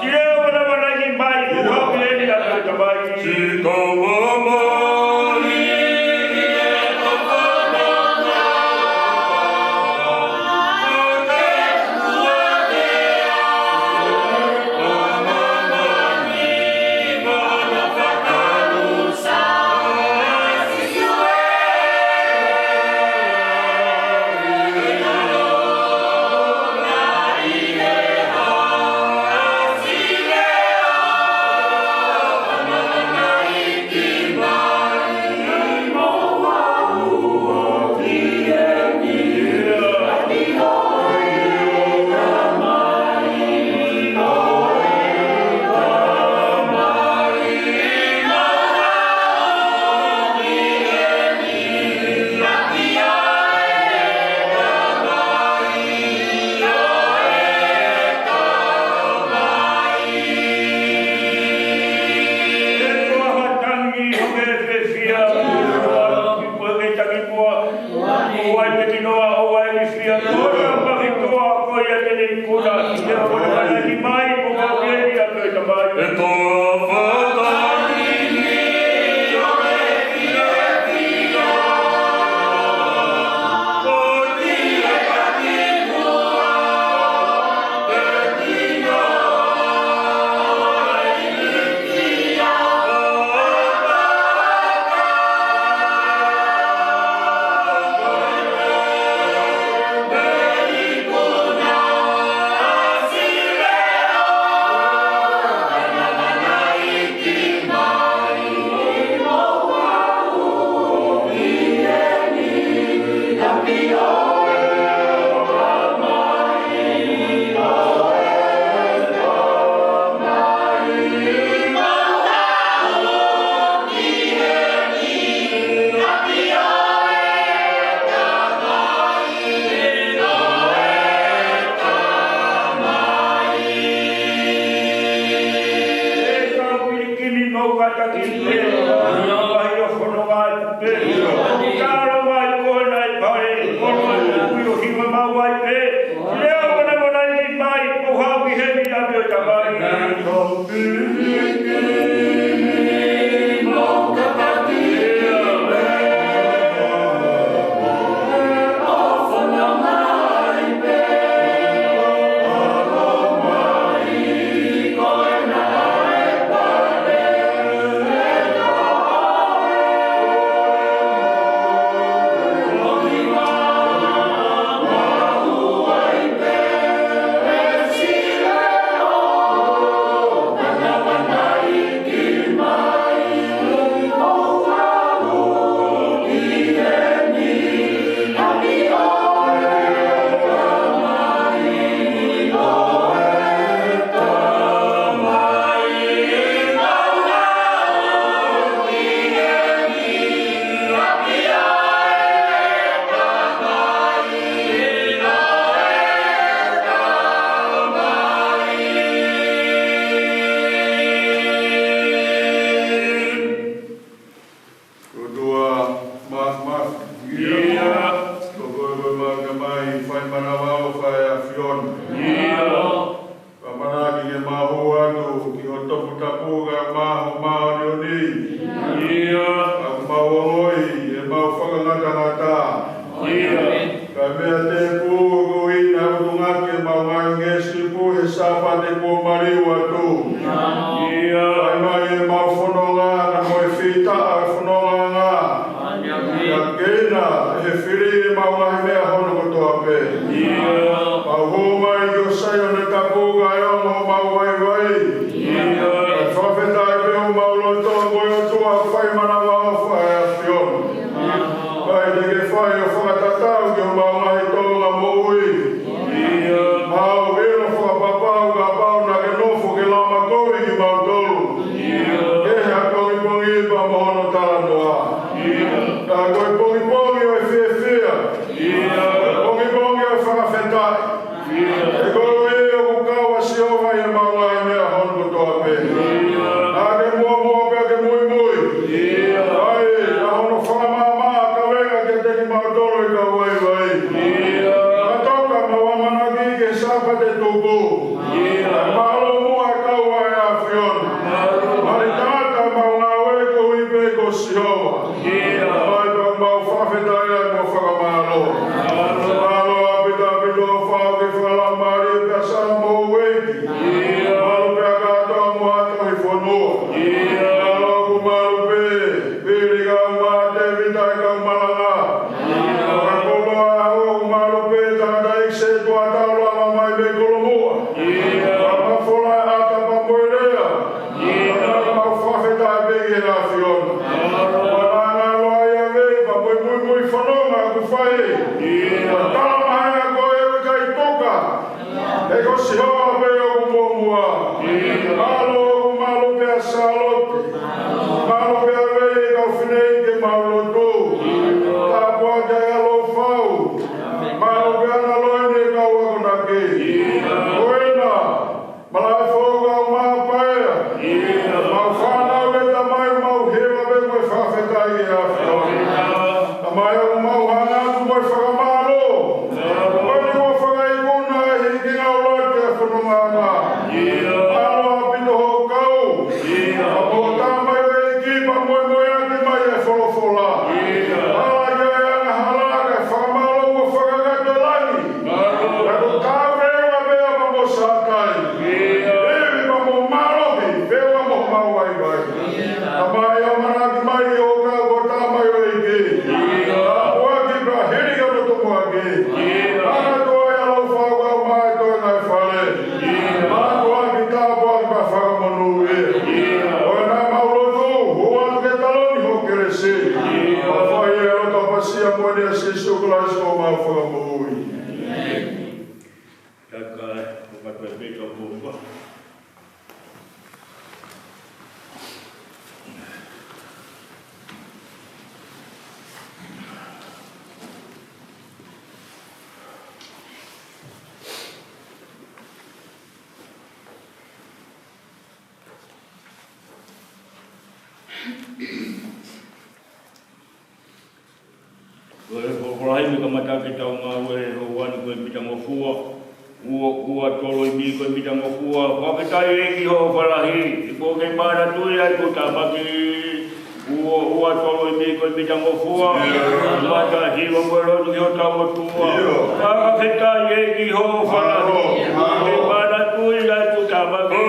ke ʻo vanavanaiki mai, mo kau ki heni ʻa e Tamai. Sīsū ē, ʻofa lahi. Ka ki he, ʻio, ʻa e fononga ʻi pē. Ka ʻalu mai ko ena ʻe pale, ko ena ʻe kui ʻo hiva mau ai pē. Lea ʻo manavanaiki mai, ʻo hau ki heni ʻa e ʻapi ʻo e Tamai. ʻOtua Māfimafi. ʻIo. Ko koe ko e mau Tamai fai manavaʻofa ʻa e ʻAfiona. ʻIo. Fakamanatu ke mau hū atu ki ho toputapu kae ʻumaʻā ho māʻoniʻoni. ʻIo. Ka ʻoku mau ongoʻi ʻemau fakangatangata. ʻIo. Ka ko e meʻa tēpū ko ena ʻoku ngāueʻaki ʻemau ngaahi ngeʻesi pū he Sāpate kuo maliu atu. ʻIo. Fai mai ʻemau fononga, ka ko e fita ʻa e fononga. ʻIo. Ka ko ena ʻe he fili ʻemau ngaahi meʻa hono kotoa pē. ʻIo. Mau hū mai ki ho Saione tapu kae ongo homau vaivai. ʻIo. Kae fakafetaʻi pē homau loto ko e ʻOtua fai manavaʻofa ʻa e ʻAfiona. Kae te ke fai ʻo fakatatau ki homau ngaahi tōʻonga moʻui. ʻIo. Mau ʻilo fakapapau kapau naʻa ke nofo ke lama kovi kimautolu. ʻIo. Kehe ʻa e pongipongi pea mo hono talanoa. ʻIo. Ka ko e pongipongi ʻo e fiefia. ʻIo. Pongipongi ʻo e fakafetaʻi. ʻIo. He ko e ʻuhi ʻoku kau ʻa Sihova ʻi heʻemau ngaahi meʻa hono kotoa pē. ʻIo. Naʻa ke muʻomuʻa pea ke muimui. ʻIo. ʻAi, ʻa hono fakamaama ʻa e kaveinga kiate kimautolu ʻi he kau vaivai. ʻIo. Fakatoka ʻemau ʻamanaki ki he Sāpate tupu. ʻIo. Kae mālō muʻa e kau ʻa e ʻAfiona. Mālō. Mali tangata ʻemau ngāue koeʻuhi pē ko Sihova. ʻIo. Mai pea mau fakafetaʻi ai mo fakamālō. Mālō. Mālō ʻaupito ʻaupito ʻa e fāʻu ki he fakalaumālie pea sala mo houʻeiki. ʻIo. Mālō pea kātoa mo ha tohi fonua. ʻIo. Mālō ʻoku mālō pē Pili kae ʻumaʻā Tēvita ʻi he kau malanga. ʻIo. Fakakoloa ʻoku mālō pē tangataʻeiki sētuata ʻoku lava mai mei Kolomuʻa. Ko e folofola himi kamata ke tau ngāue, houa ni ko e mita ngofua. Ua, ua tolu imi ko e mita ngofua. Fakafetaʻi ʻEiki hoʻo ʻofa lahi, ʻi ko ke manatuʻi ai ʻeku tāmaki. Ua, ua tolu imi ko e mita ngofua. Mata hiva mo e lotu ki hotau ʻOtua. Fakafetaʻi ʻEiki hoʻo ʻofa lahi, ʻi ko ke manatuʻi ai ʻeku tāmaki.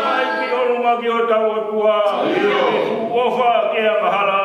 Mai ki ʻolunga ki hotau ʻOtua. ʻOfa ke angahala.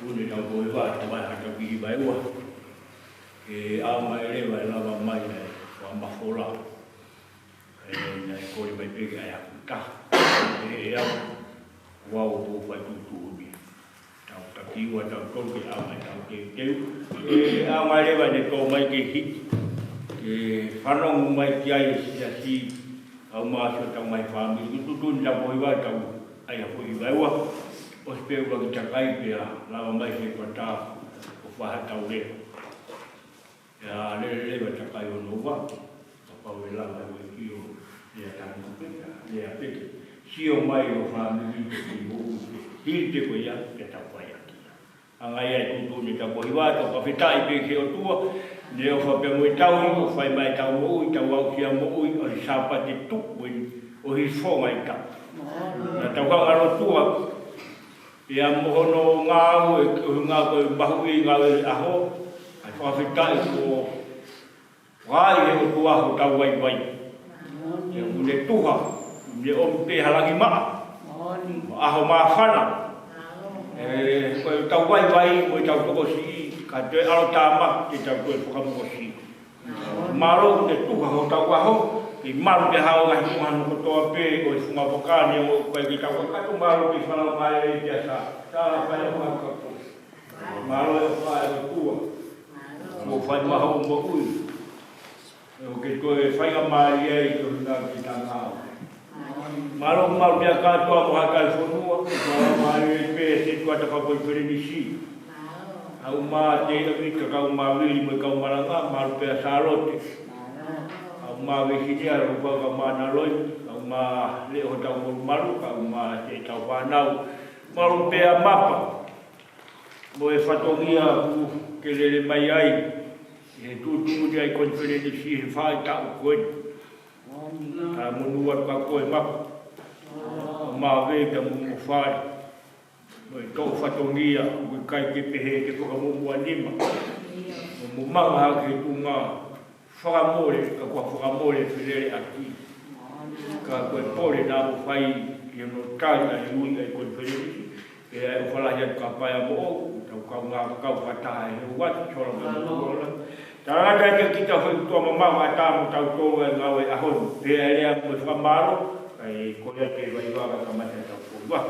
Une tau ko e vā, tau ai hata ki vai ua. Ke ʻaonga e leva ʻe lava mai ai, ʻo mafola. ʻE, naʻe kole mai pē ke ʻai aku ta. ʻE, ʻe au, ʻoku ou fai tuʻutuʻuni. Tau Kiʻi ua tautolu ke ʻaonga ʻetau teuteu. ʻE ʻaonga leva ʻene tō mai ke hiki, ke fanongo mai ki ai e siasi, ʻa e ʻumaʻā siʻotau ngaahi fāmili. Ko e tuʻutuʻuni Tapu Hiva ʻetau ʻai ha foʻi hiva ʻe ua. ʻOsi pē ʻuluaki takai pea lava mai he fata ʻo fai haʻatau lea. Pea lele leva takai hono ua, kapau ʻe lava ʻe he ʻEiki ʻo lea tamu pē, lea pē ke sio mai ho fāmili ki he moʻui, hili pē ko ia, pea tau fai ʻaki ia. Hanga ia ʻe he tuʻutuʻuni Tapu Hiva, tau fakafetaʻi pē ki he ʻOtua, ne ʻofa pea mo e tauhi, ʻo fai mai ʻetau moʻui, tau aʻusia moʻui, ʻo e Sāpate tuʻu eni, ʻo e fofonga ʻo e taʻu. Naʻa tau hanga lotua, pea mo hono ngāue, ʻuhinga ko e mahuʻinga ʻo e ʻaho, ʻa e fakafetaʻi kuo fai ʻe he ʻOtua hotau vaivai. Pea ʻoku ne tuha, ʻoku ne ʻomi pē ha langi maʻa, ʻaho māfana. ʻE, ko ʻetau vaivai, ko ʻetau tokosiʻi, ka toe ʻalu tāmaki, te tau toe fakamokosiʻi. Mālō ʻoku ne tuha hotau ʻaho, ke malu pē hao ngaahi tuʻunga hono kotoa pē, ʻo e funga vaka ni, ʻo ʻikai ke tau kakato, mālō pē fānau mai e te asa, tā fai ʻo fakakau. Mālō e ʻofa ʻa e ʻOtua, mo fai maha ʻo moʻui. ʻE ʻo ke toe fai ka mālie ai ko hina ki tangao. Mālō, mālō pea kātoa mo haʻatau fonua, mālō mālie pē se tuata fakakonifelenisī. ʻA e ʻumaʻā ʻa Tēvita, kau Mavili mo e kau malanga, mālō pea Sālote. ʻA e ʻumaʻā ʻa Vesinia, ʻa e ʻumaʻā ʻa Mānaloi, ʻa e ʻumaʻā ʻa Leʻo hotau molumalu, ʻa e ʻumaʻā ʻa ʻetau fānau. Mālō pea Mapa, mo e fatongia ʻoku ke lele mai ai, ʻi he tuʻutuʻuni ʻa e konifelenisi he faʻahitaʻu ko eni. Ka monū atu kia koe Mapa. ʻA e ʻumaʻā ʻa Veta mo homo fale. Mo e toʻu fatongia, ʻoku ʻikai ke pehē ke fakamuʻomuʻa nima. Mo, mo manga hake he tuʻunga fakamole, ka kuo fakamole feleleʻaki. Ka ko e pole naʻa mo fai ʻi hono tali ʻa e ui ʻa e konifelenisi. Pea ʻofa lahi atu kia Paea mo ʻoku, tau kaungā kau fakataha he ua, sola mo ua. Talangata ʻEiki kita fai tuʻa mamau ʻa tamu tau tō e ngāue ʻaho ni. Pea ʻe lea mo e fakamālō, kae ko ia ke vaivai ka kamata tau kō ua.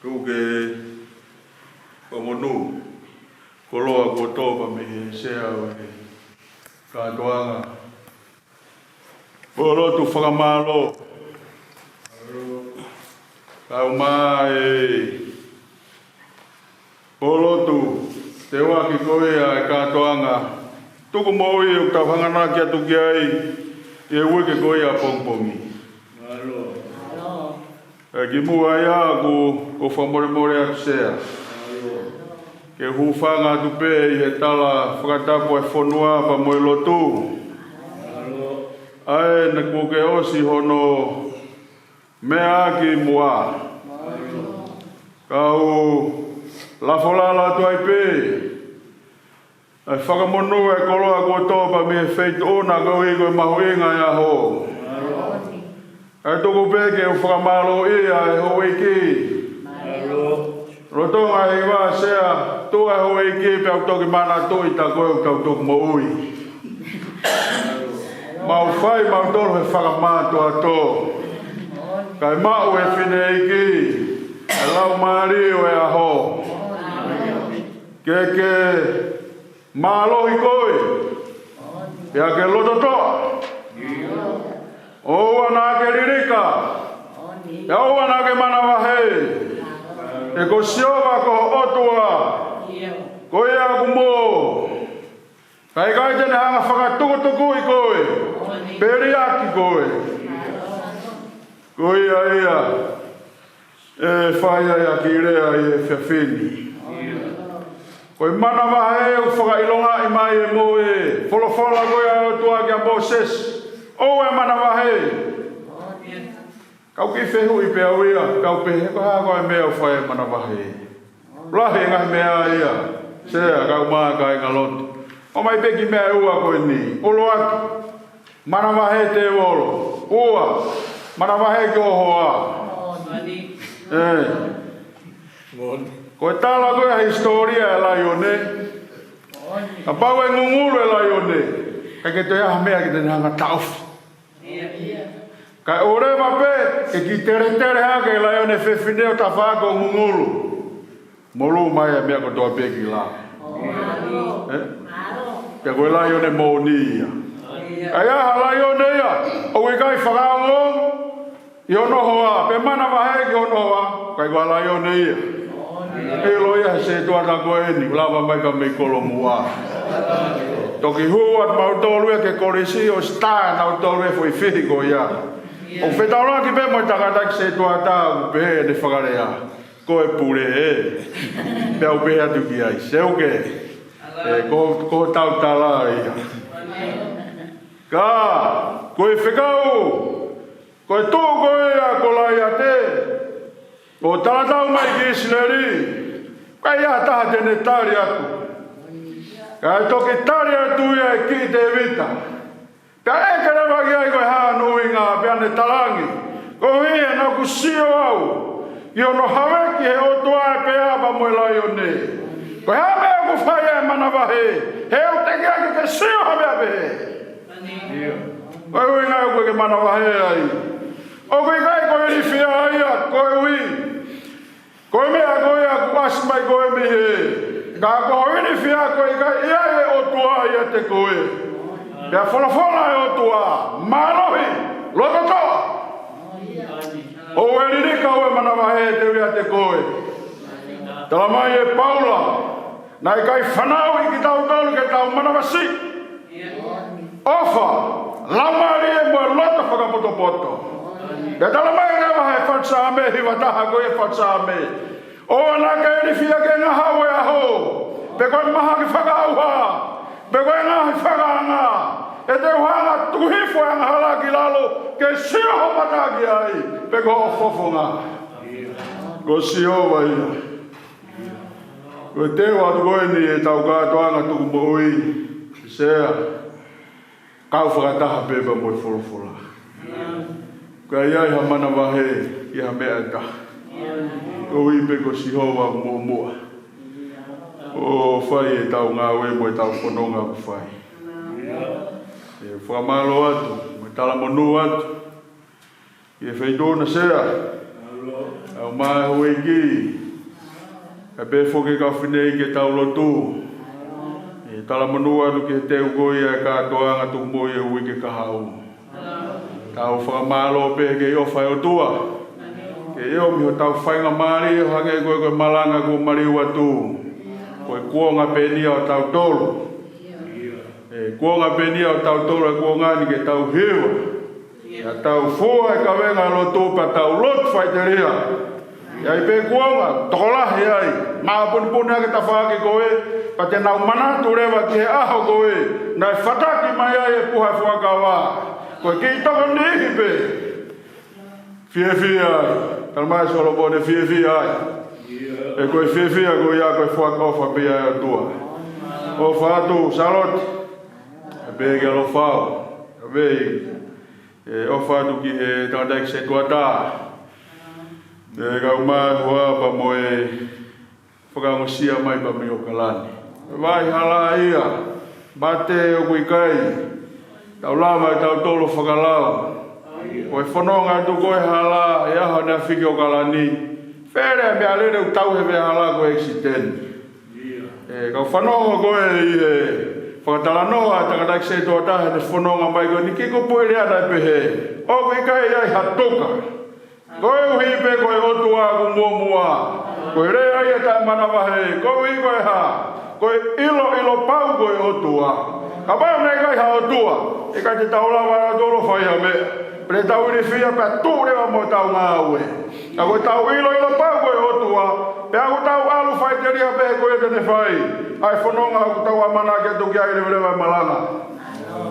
Tuku ke fakamonū e koloa kuo tō mei he sea ʻo e kātoanga. Polotu fakamālō. Kae ʻumaʻā e polotu teuaki ko ia e kātoanga tuku moʻui ʻoku tau hanganaki atu ki ai ʻi he uike ko ia pongipongi. ʻE kimuʻa ia ʻoku ou fakamolemole atu Sea ke u hūfanga atu pē ʻi he tala fakatapu ʻa e fonua pea mo e lotu. ʻA ē naʻa kuo ke ʻosi hono meʻa ki muʻa. Kau lafo lala atu ai pē ʻa e fakamonū e koloa kuo tō mei he feituʻu na koeʻuhi ko e mahuʻinga e ʻaho. ʻE tuku pē ke u fakamālōʻia e houʻeiki. Lolotonga e hiva Sea, tuʻu e houʻeiki pea u toki manatuʻi tā ko ē ʻoku tau toki moʻui. Mau fai mautolu he fakamātoato. Kae maʻu e fineʻeiki e laumālie ʻo e ʻaho. Ke ke mālohi koe, pea ke lototoʻa. ʻOua naʻa ke lilika, pea ʻoua naʻa ke manavahē. He ko Sihova ko ho ʻOtua, ko ia ʻoku mō. Kae ʻikai te ne hanga fakatukutukuʻi koe, pe liʻaki koe. Ko ia ia ʻe fai ai ʻa e kiʻi lea ʻi he efiafi ni. Ko e manavahē ʻoku fakaʻilongaʻi mai ʻe mo e folofola ko ia ʻa e ʻOtua kia Mōsese. ʻOua ʻe manavahē. Kau kiʻi fehuʻi pē au ia, kau pehē ko e hā koā e meʻa ʻoku fai ai e manavahē. Lahi e ngaahi meʻa ia, Sea kae ʻumaʻā e kāingalotu. ʻOmai pē kiʻi meʻa ʻe ua ko eni. ʻUluaki, manavahē tēvolo. Ua, manavahē ki ho hoa. ʻE. Ko e tala ko ē ʻa e hisitōlia e laione. Kapau ʻe ngungulu e laione, ʻikai ke toe ʻi ai ha meʻa ke te ne hanga ʻo taʻofi. Kae ʻoleva pē ke kiʻi teletele hake e laione fefine ʻo tafaʻaki ʻo ngungulu. Molū mai e meʻa kotoa pē ki lalo. ʻE? Pea ko e laione moʻoni ia. ʻA ia ha laione ia ʻoku ʻikai fakaongo ʻi hono hoa, pe manavahē ki hono hoa, ʻikai ko ha laione ia. ʻIlo ia he sētuata ko eni, lava mai ka mei Kolomuʻa. Toki hū atu mautolu ia ki he kolisi ʻo sitā nautolu e foʻi fihi ko ia. ʻOku fetaulaki pē mo e tangata ki sētuata ʻoku pehē ʻene fakalea, ko e pule ē. Pea u pehē atu ki ai, Seuke, ʻe, ko, ko e tautala ia. Ka, ko e fekau, ko e tuʻu ko ia ʻa Kolaiate, ʻo talatau mai ki ʻIsileli, ʻikai ha taha te ne tali atu. Kae toki tali atu ia ʻe Kiʻi Tēvita. Pea ʻeke leva ki ai ko e hā hono ʻuhinga, pea ne talaange, koeʻuhi he naʻa ku sio au ʻi hono haveki he ʻOtua e pea pea mo e laione. Ko e hā e meʻa ʻoku fai ai e manavahē, he ʻoku teʻeki ai ke ke sio ha meʻa pehē. Ko e ʻuhinga ia ʻoku ke manavahē ai. ʻOku ʻikai ko e ilifia ia koeʻuhi ko e meʻa ko ia kuo ʻasi mai ko ē mei hē. Ka ko ho ilifia ko e ʻikai ʻi ai e ʻOtua ʻiate koe. Pea folofola e ʻOtua, mālohi, lototoʻa. ʻOua ʻe lilika, ʻoua ʻe manavahē, te u ʻiate koe. Talamai ʻe Paula, naʻe ʻikai fanauʻi kitautolu ke tau manavasiʻi ʻofa, laumālie mo e loto fakapotopoto. Pea talamai leva he faʻu Saame, hiva taha ko e faʻu Saame, ʻoua naʻa ke ilifia ki he ngahau ʻo e ʻaho, pe ko e mahaki fakaʻauha, pe ko e ngaahi fakaanga, he te u hanga ʻo tuku hifo e angahala ki lalo, ke sio ho mata ki ai, pe ko hoʻo fofonga. Ko Sihova ia. Ko e teu atu ko eni ʻetau kātoanga tuku moʻui, Sea, kau fakataha pē pea mo e folofola. ʻIkai ʻi ai ha manavahē ʻi ha meʻa ʻe taha. Koeʻuhi pē ko Sihova muʻomuʻa ʻoku fai ʻetau ngāue mo ʻetau fononga ʻoku fai. ʻE fakamālō atu, mo e talamonū atu ʻi he feituʻu na Sea. ʻAumai e houʻeiki, kae pehē foki ki he kau fineʻeiki ke tau lotu. ʻE talamonū atu ki he teu ko ia e kātoanga tuku moʻui ʻo e uike kahaʻu. Tau fakamālō pē ki he ʻofa ʻa e ʻOtua. Ke ʻomi hotau faingamālie ʻo hangē ko e, ko e malanga kuo maliu atu. Ko e kuonga pē eni ia ʻo tautolu. ʻE kuonga pē eni ia ʻo tautolu, ʻa e kuonga ni ke tau hiva. ʻA ia tau fua e kavenga lotu pea tau lotu faʻiteliha. ʻE ʻi ai pē kuonga, tokolahi ai, maʻa punipuni ʻa e tafaʻaki ko ē, pea te nau manatu leva ki he ʻaho ko ē naʻe fataki mai ai e puha e fuakava. Ko e kiʻi toko niʻihi pē. Fiefia ai. Talamai ʻe Solomone fiefia ai. ʻE ko e fiefia ko ia ko e fuakava pē ia ʻa e ʻOtua. ʻOfa atu, Sālote. ʻE pehē kia Lofau. ʻE pehē, ʻe ʻofa atu ki he tangataʻeiki setuata. ʻE kau mai hoa pea mo e fakaongosia mai pea mei ʻAokalani. Vai hala ia, mate ʻoku ʻikai tau lava ʻe tautolu fakalau. Ko e fononga atu ko e hala, ʻi he ʻaho naʻe fiki ʻAokalani. Fele ʻa e meʻalele ʻoku tauhi ʻe he hala ko e ʻekisiteni. ʻE kau fanongo ko ē ʻi he fakatalanoa ʻa e tangataʻeiki setuata heʻene fononga mai ko eni, kiʻi kupuʻi lea naʻe pehē, ʻoku ʻikai ʻi ai ha tuka. Koeʻuhi pē ko e ʻOtua ʻoku muʻomuʻa. Ko e lea ia taʻemanavahē, koeʻuhi ko e hā? Ko e ʻiloʻilo pau ko e ʻOtua. Kapau naʻe ʻikai ha ʻOtua, ʻe ʻikai te tau lava ʻe tautolu ʻo fai ha meʻa. Pea te tau ilifia pea tuʻu leva mo ʻetau ngāue. Ka ko ʻetau ʻiloʻilo pau ko e ʻOtua, pea ʻoku tau ʻalu faʻiteliha pē he ko ia te ne fai ʻa e fononga ʻoku tau ʻamanaki atu ki ai, leveleva e malanga. Alo,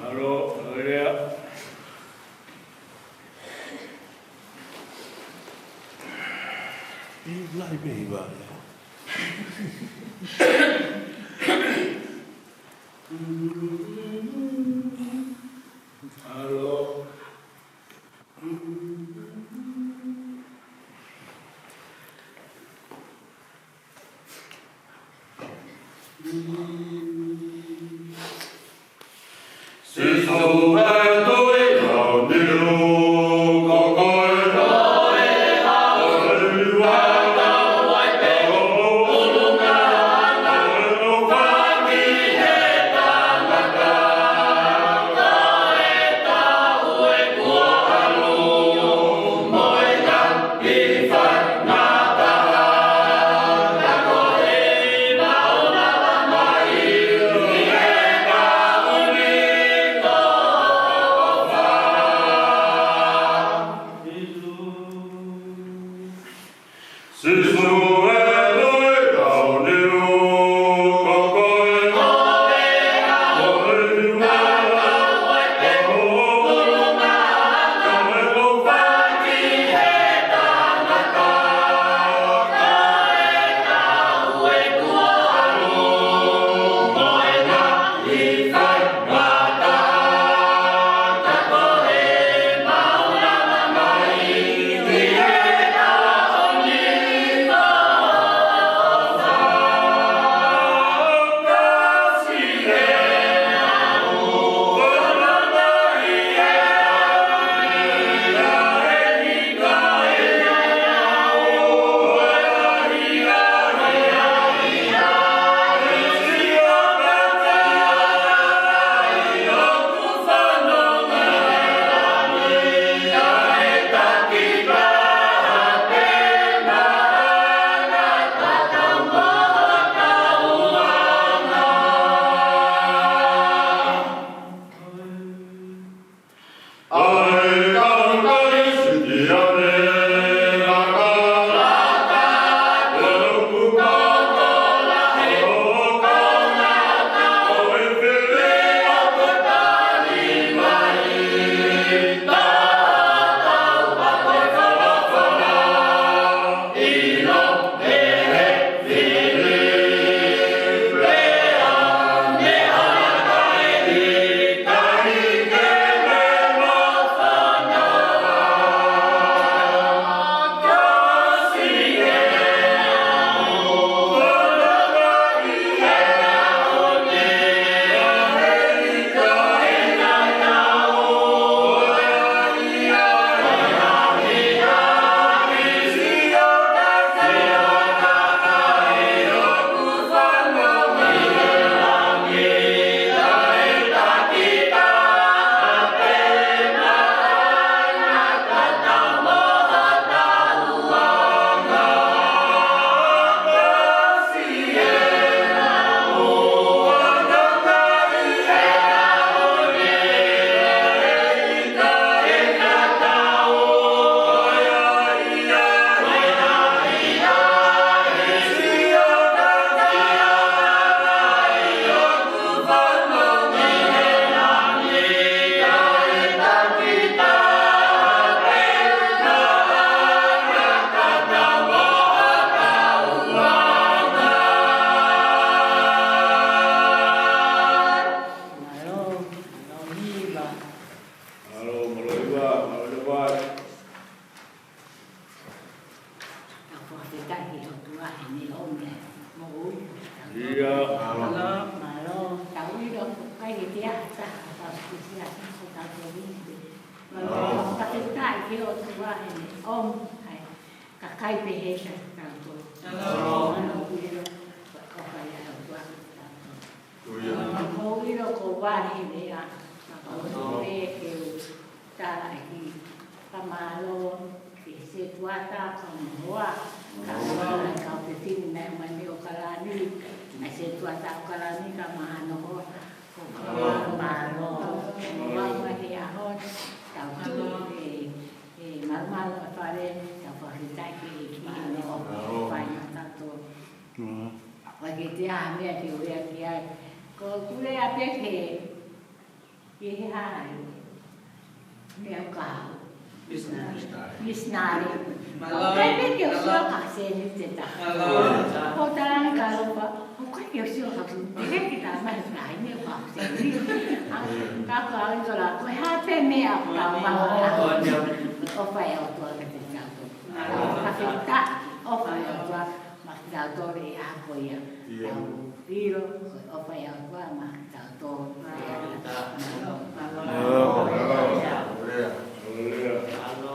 alo, lea. ʻE, lahi pē hiva ia. Alo. ʻOmi, ʻa e kakai pehē kia kitautolu. ʻOno ʻilo, ko e ʻofa ia ʻa e ʻOtua kia kitautolu. ʻOku ou ʻilo ko vale he lea, ka ʻoku ou pehē ke u tala ʻEiki, fakamālō ki he setuata, kau noa, kau noa, kau fefine naʻe ʻi ʻOkalani, naʻe setuata ʻOkalani, kau mahanoa, ko fakamālō, mālō, mālō, mālō he ʻaho ni, tau tuʻu ʻi he, ʻi he malumalu ʻo e fale, tau fakafetaʻi ki he ʻEiki he meʻa ʻoku fai maʻatautolu. ʻOku ʻikai ke ʻi ai ha meʻa ke u lea ki ai. Ko ʻeku lea pē ki he, ki he hā ia. Meʻa ʻoku hau. Misinale. Misinale. Mālō. ʻOku ʻikai pē ke u sio ka sēniti ʻe taha. Mālō. ʻOku ou talaange ka lopa, ʻoku ʻikai ke u sio ka sēniti. Te ke kita mai ka hai ne ka sēniti. ʻA, ka ka ai tola, ko e hā pē meʻa ʻoku tau maʻu. ʻOfa ʻa e ʻOtua kiate kitautolu. Mālō. Fakafetaʻi, ʻofa ʻa e ʻOtua maʻa kitautolu he ʻaho ko ia. ʻIo. Tau ʻilo, ko e ʻofa ʻa e ʻOtua maʻa kitautolu. Mālō. Mālō. Mālō.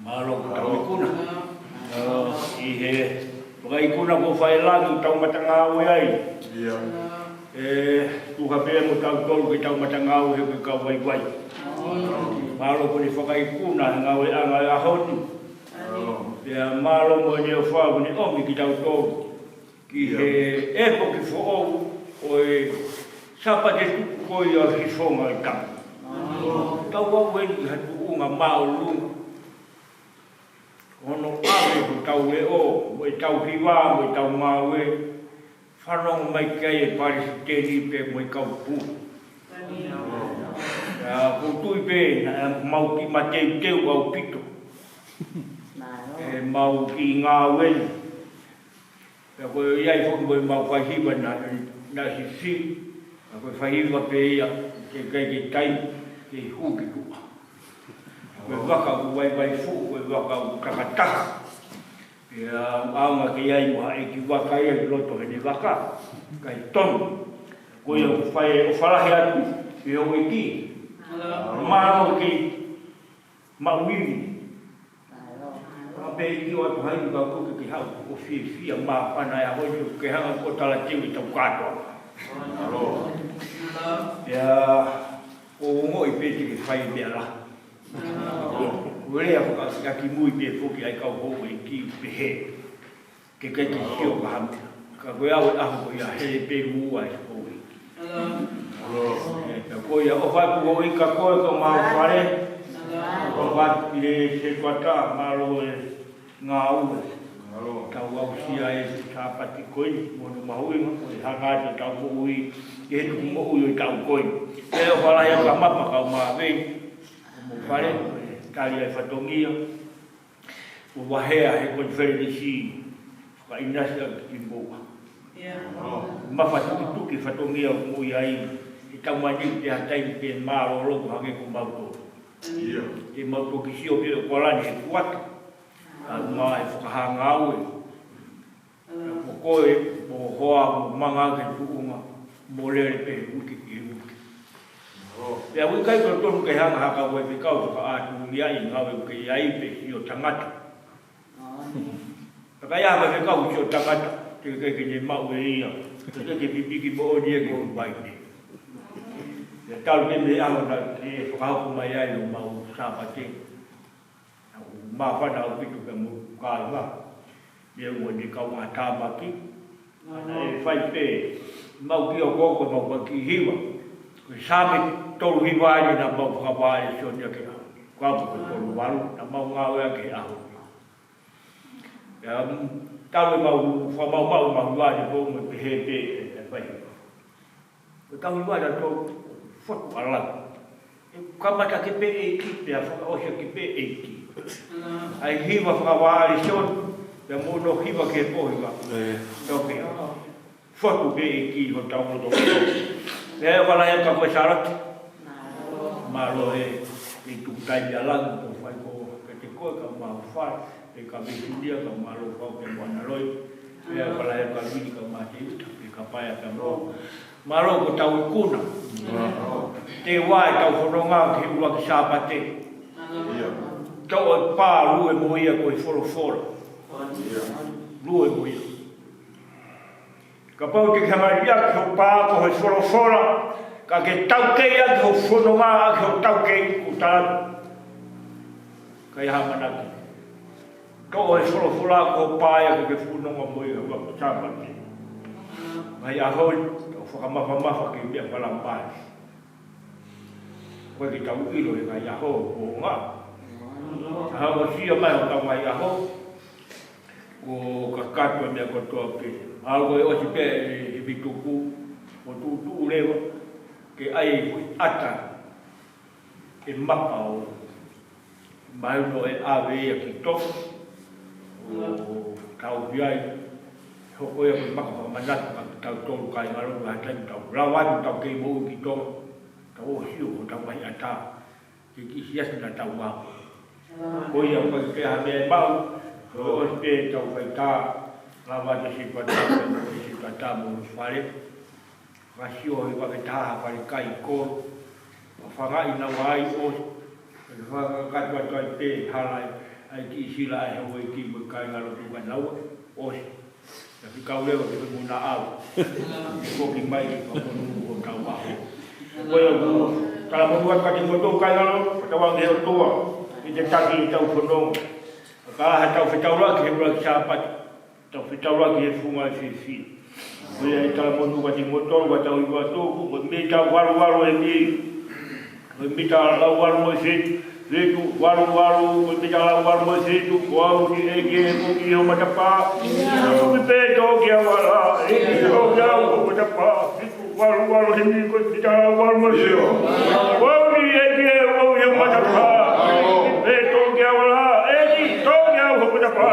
Mālō ko e tau ikuna. ʻI he fakaikuna ko Failangi tau matangāue ai. ʻIo. ʻE tuha pē mo tautolu ke tau matangāue he ko e kau vaivai. Mālō ko e fakaikuna he ngāueʻanga ʻo e ʻaho ni. Pea mālō mo ʻene ʻofa ʻoku ne ʻomi kitautolu ki he ʻepoki foʻou ʻo e Sāpate tuku ko ia ʻo e Hifonga ʻo e Tama. Tau aʻu eni ki ha tuʻunga māʻolunga. Hono ʻave hotau leʻo, mo ʻetau hiva, mo ʻetau ngāue, fanongo mai ki ai e palesiteni pea mo e kau pule. ʻA, ʻoku ou tui pē naʻa mau kiʻi mateuteu ʻaupito. ʻE mau kiʻi ngāue. Pea ko e ʻi ai foki mo e mau faihiva naʻe, naʻe siʻisiʻi, ka ko e faihiva pē ia, ke ʻikai ke tai, ke hū ki tuʻa. Ko e vaka ʻoku vaivai fuʻu, ko e vaka ʻoku takataha. Pea ʻaonga ke ʻi ai mo ha ʻeiki vaka ia ʻi loto heʻene vaka, ʻikai tonu. Ko ia ʻoku fai e ʻofa lahi atu, ʻi he ʻEiki. Mālō ke maʻu ivi. ʻA pē ʻi ʻoatu hai ka ko ke ke haʻu ʻo fiefia māfana e ʻaho ni ke hanga ko tala teu ʻi tau kātoa. Pea ʻoku ou ongoʻi pē te ke fai meʻa lahi. ʻOku ou lea fakaʻakiʻakimui pē foki ai kau houʻeiki pehē. Ke ʻikai ke sio ka hami. Ka ko e au e ʻaho ko ia hele pē muʻa e houʻeiki. ʻE, ka ko ia ʻofa atu houʻeiki ka ko e ka mau fale. ʻOfa atu ki he setuata, mālō e ngāue. Tau aʻusia e Sāpate ko eni, mo hono mahuʻinga, ko e hanga atu tau moʻui, ki he tuku moʻui ʻo e taʻu ko eni. ʻE ʻofa lahi atu ka mapa kau mavei, mo fale, tali ai fatongia. ʻO vahea he konifelenisi fakaʻinasi ʻa Kimboa. Mafatukituki fatongia ʻoku moʻui ai, ʻe tau mai ni te ha taimi ke mālōlō ko hangē ko mautolu. Ke mau toki sio pē ʻo kualani he kuata. Ka mā e fakahāngāue. Ko koe, mo hoa, mo manga ke tuʻunga, mo lele pē uike ki he uike. Pea ʻoku ʻikai totonu ke hanga ha kau faifekau fakaʻatu ia ʻi ngāue ʻoku ʻi ai pē sio tangata. Ka ʻi ai ha faifekau sio tangata, te ke ke ne maʻu ʻe ia, te ke ke pipiki moʻoni ia ke u vai ne. Pea talu ke mei ʻaho na ke fakahoko mai ai ʻo mau Sāpate. Māfana ʻaupito pea mo kāinga. Mei he ua ni kau ngā tāmaki. Ana e fai pē. Mau ki o koko mau ka ki hiva. Ko e Saame tolu hiva ai na mau fakavale sio ni ake. Kua mo ko tolu valu, na mau ngāue ake he ʻaho. Pea, mm, tau e mau, fakamaumau mau vale po mo pehē pē, e fai. Ko e tau hiva na tō fotu ʻalu. ʻE kamata ke pē ʻEiki, pea fakaʻosi ke pē ʻEiki. ʻAi hiva fakavale sio, pea mo hono hiva ke pō hiva. Tō ke. Fotu pē ʻEiki, hotau loto. Pea ʻofa lahi atu ka ko e Sālote. Mālō e, e tuku taimi ʻa langi, ko fai ko, ka te koe, ka mau fai, e ka vesilia, ka mālō fau, ke mana loi. Pea ʻofa lahi atu ka vili, ka mate uta, pe Ka paia ka mo. Mālō ko tau ikuna. Te vae tau fononga ki he ʻuluaki Sāpate. Toʻo e pā lue mo ia ko e folofola. Lue mo ia. Kapau te ke hanga ia ki ho pā ko e folofola, ka ke taukei ʻaki ho fononga ʻaki ho taukei kuo tala. Ka ia hamanaki. Toʻo e folofola ko e pā ia ke ke fononga mo ia ʻuluaki Sāpate. Ngaahi ʻaho ni, tau fakamafamafa ki he meʻa falamai. Ko e ke tau ʻilo he ngaahi ʻaho, ko ngā. Ka hanga sia mai ʻo tau ngaahi ʻaho, ko e kakato e meʻa kotoa pē. Aʻu ko e ʻosi pē e, e vituku, ʻo tuʻutuʻu leva, ke ʻai ko e ʻata. E mapa ʻo mahino e ʻave ia ki Tonga. ʻO tau pē ai, hoko ia ko e maka fakamanatu ka tau tolu kāingalotu ha taimi tau lava atu tau kei moʻui ki Tonga. Tau ʻosi ʻo tau mai ʻatā. Ke kiʻi siasi na tau mau. Ko ia ko e pē ha meʻa e mau, ko e ʻosi pē tau kai tā, lava atu si pata, si pata mo fale. Ka sio he ʻoku ʻi ai ha taha fale kai ko, ʻo fanga ʻi naua ai ʻosi, ʻo fakakakato atu ai pē hala ai, ʻai kiʻi sila ai he ʻoku ʻi ai kiʻi mo e kāingalotu ka naua ʻosi. Ka ki kau leva ki he muna au. Ko ki mai ki ka munu ko tau aho. Ko ia ʻoku talamonū atu kiate kimoutolu kāingalotu, ka tau ange he ʻOtua, ʻi he taki ʻi he tau fononga. Ka ha tau fetaulaki he ʻuluaki Sāpate. Tau fetaulaki he funga e fiefia. Ko ia ʻe talamonū kiate kimoutolu, ka tau ʻi atu, ko e mita valu valu e mita. Ko e mita lau valu mo e fitu, fitu, valu valu, ko e mita lau valu mo e fitu, ko au ni ʻEiki ʻoku ʻi ho matapā. Tuki pē tō ki au ʻa e laʻā, ʻEiki tō ki au ho matapā. Valu valu he mita ko e mita lau valu mo e fitu. Ko au ni ʻEiki ʻoku ʻi ho matapā. Tuki pē tō ki au ʻa e laʻā, ʻEiki tō ki au ho matapā.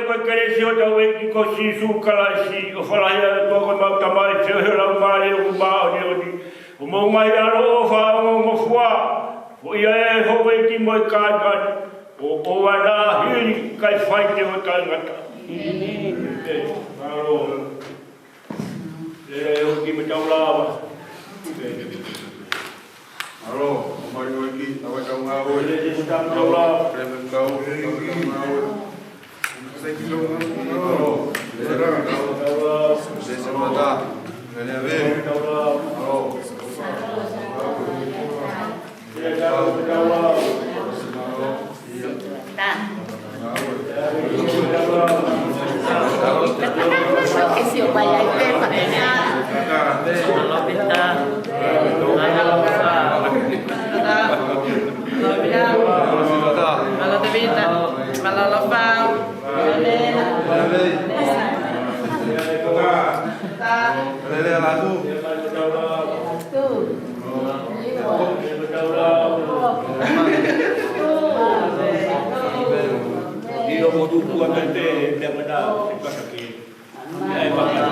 Ko e kelesi ʻa hotau ʻEiki ko Sīsū Kalaisi, ʻofa lahi ʻa e ʻOtua ko homau Tamai, feohi ʻa e Laumālie ʻoku māʻoniʻoni, ʻo mou ngaahi ʻaloʻofa ʻo ngofua, ʻo ʻia ʻe hoko ʻi he kimo e kāinga ni, ʻo ʻoua naʻa hili kae fai ki he taʻengata. ʻĒmeni. Mālō. ʻE, ʻoku kei tau lava. Mālō, ʻo mai ʻo ʻEiki, tau ai tau ngāue. ʻE, ʻe, tau lava. Tau ngāue. Mālō. Mālō. Mālō. Ko tu kua pē pē pē mata paka ke. Ai paka.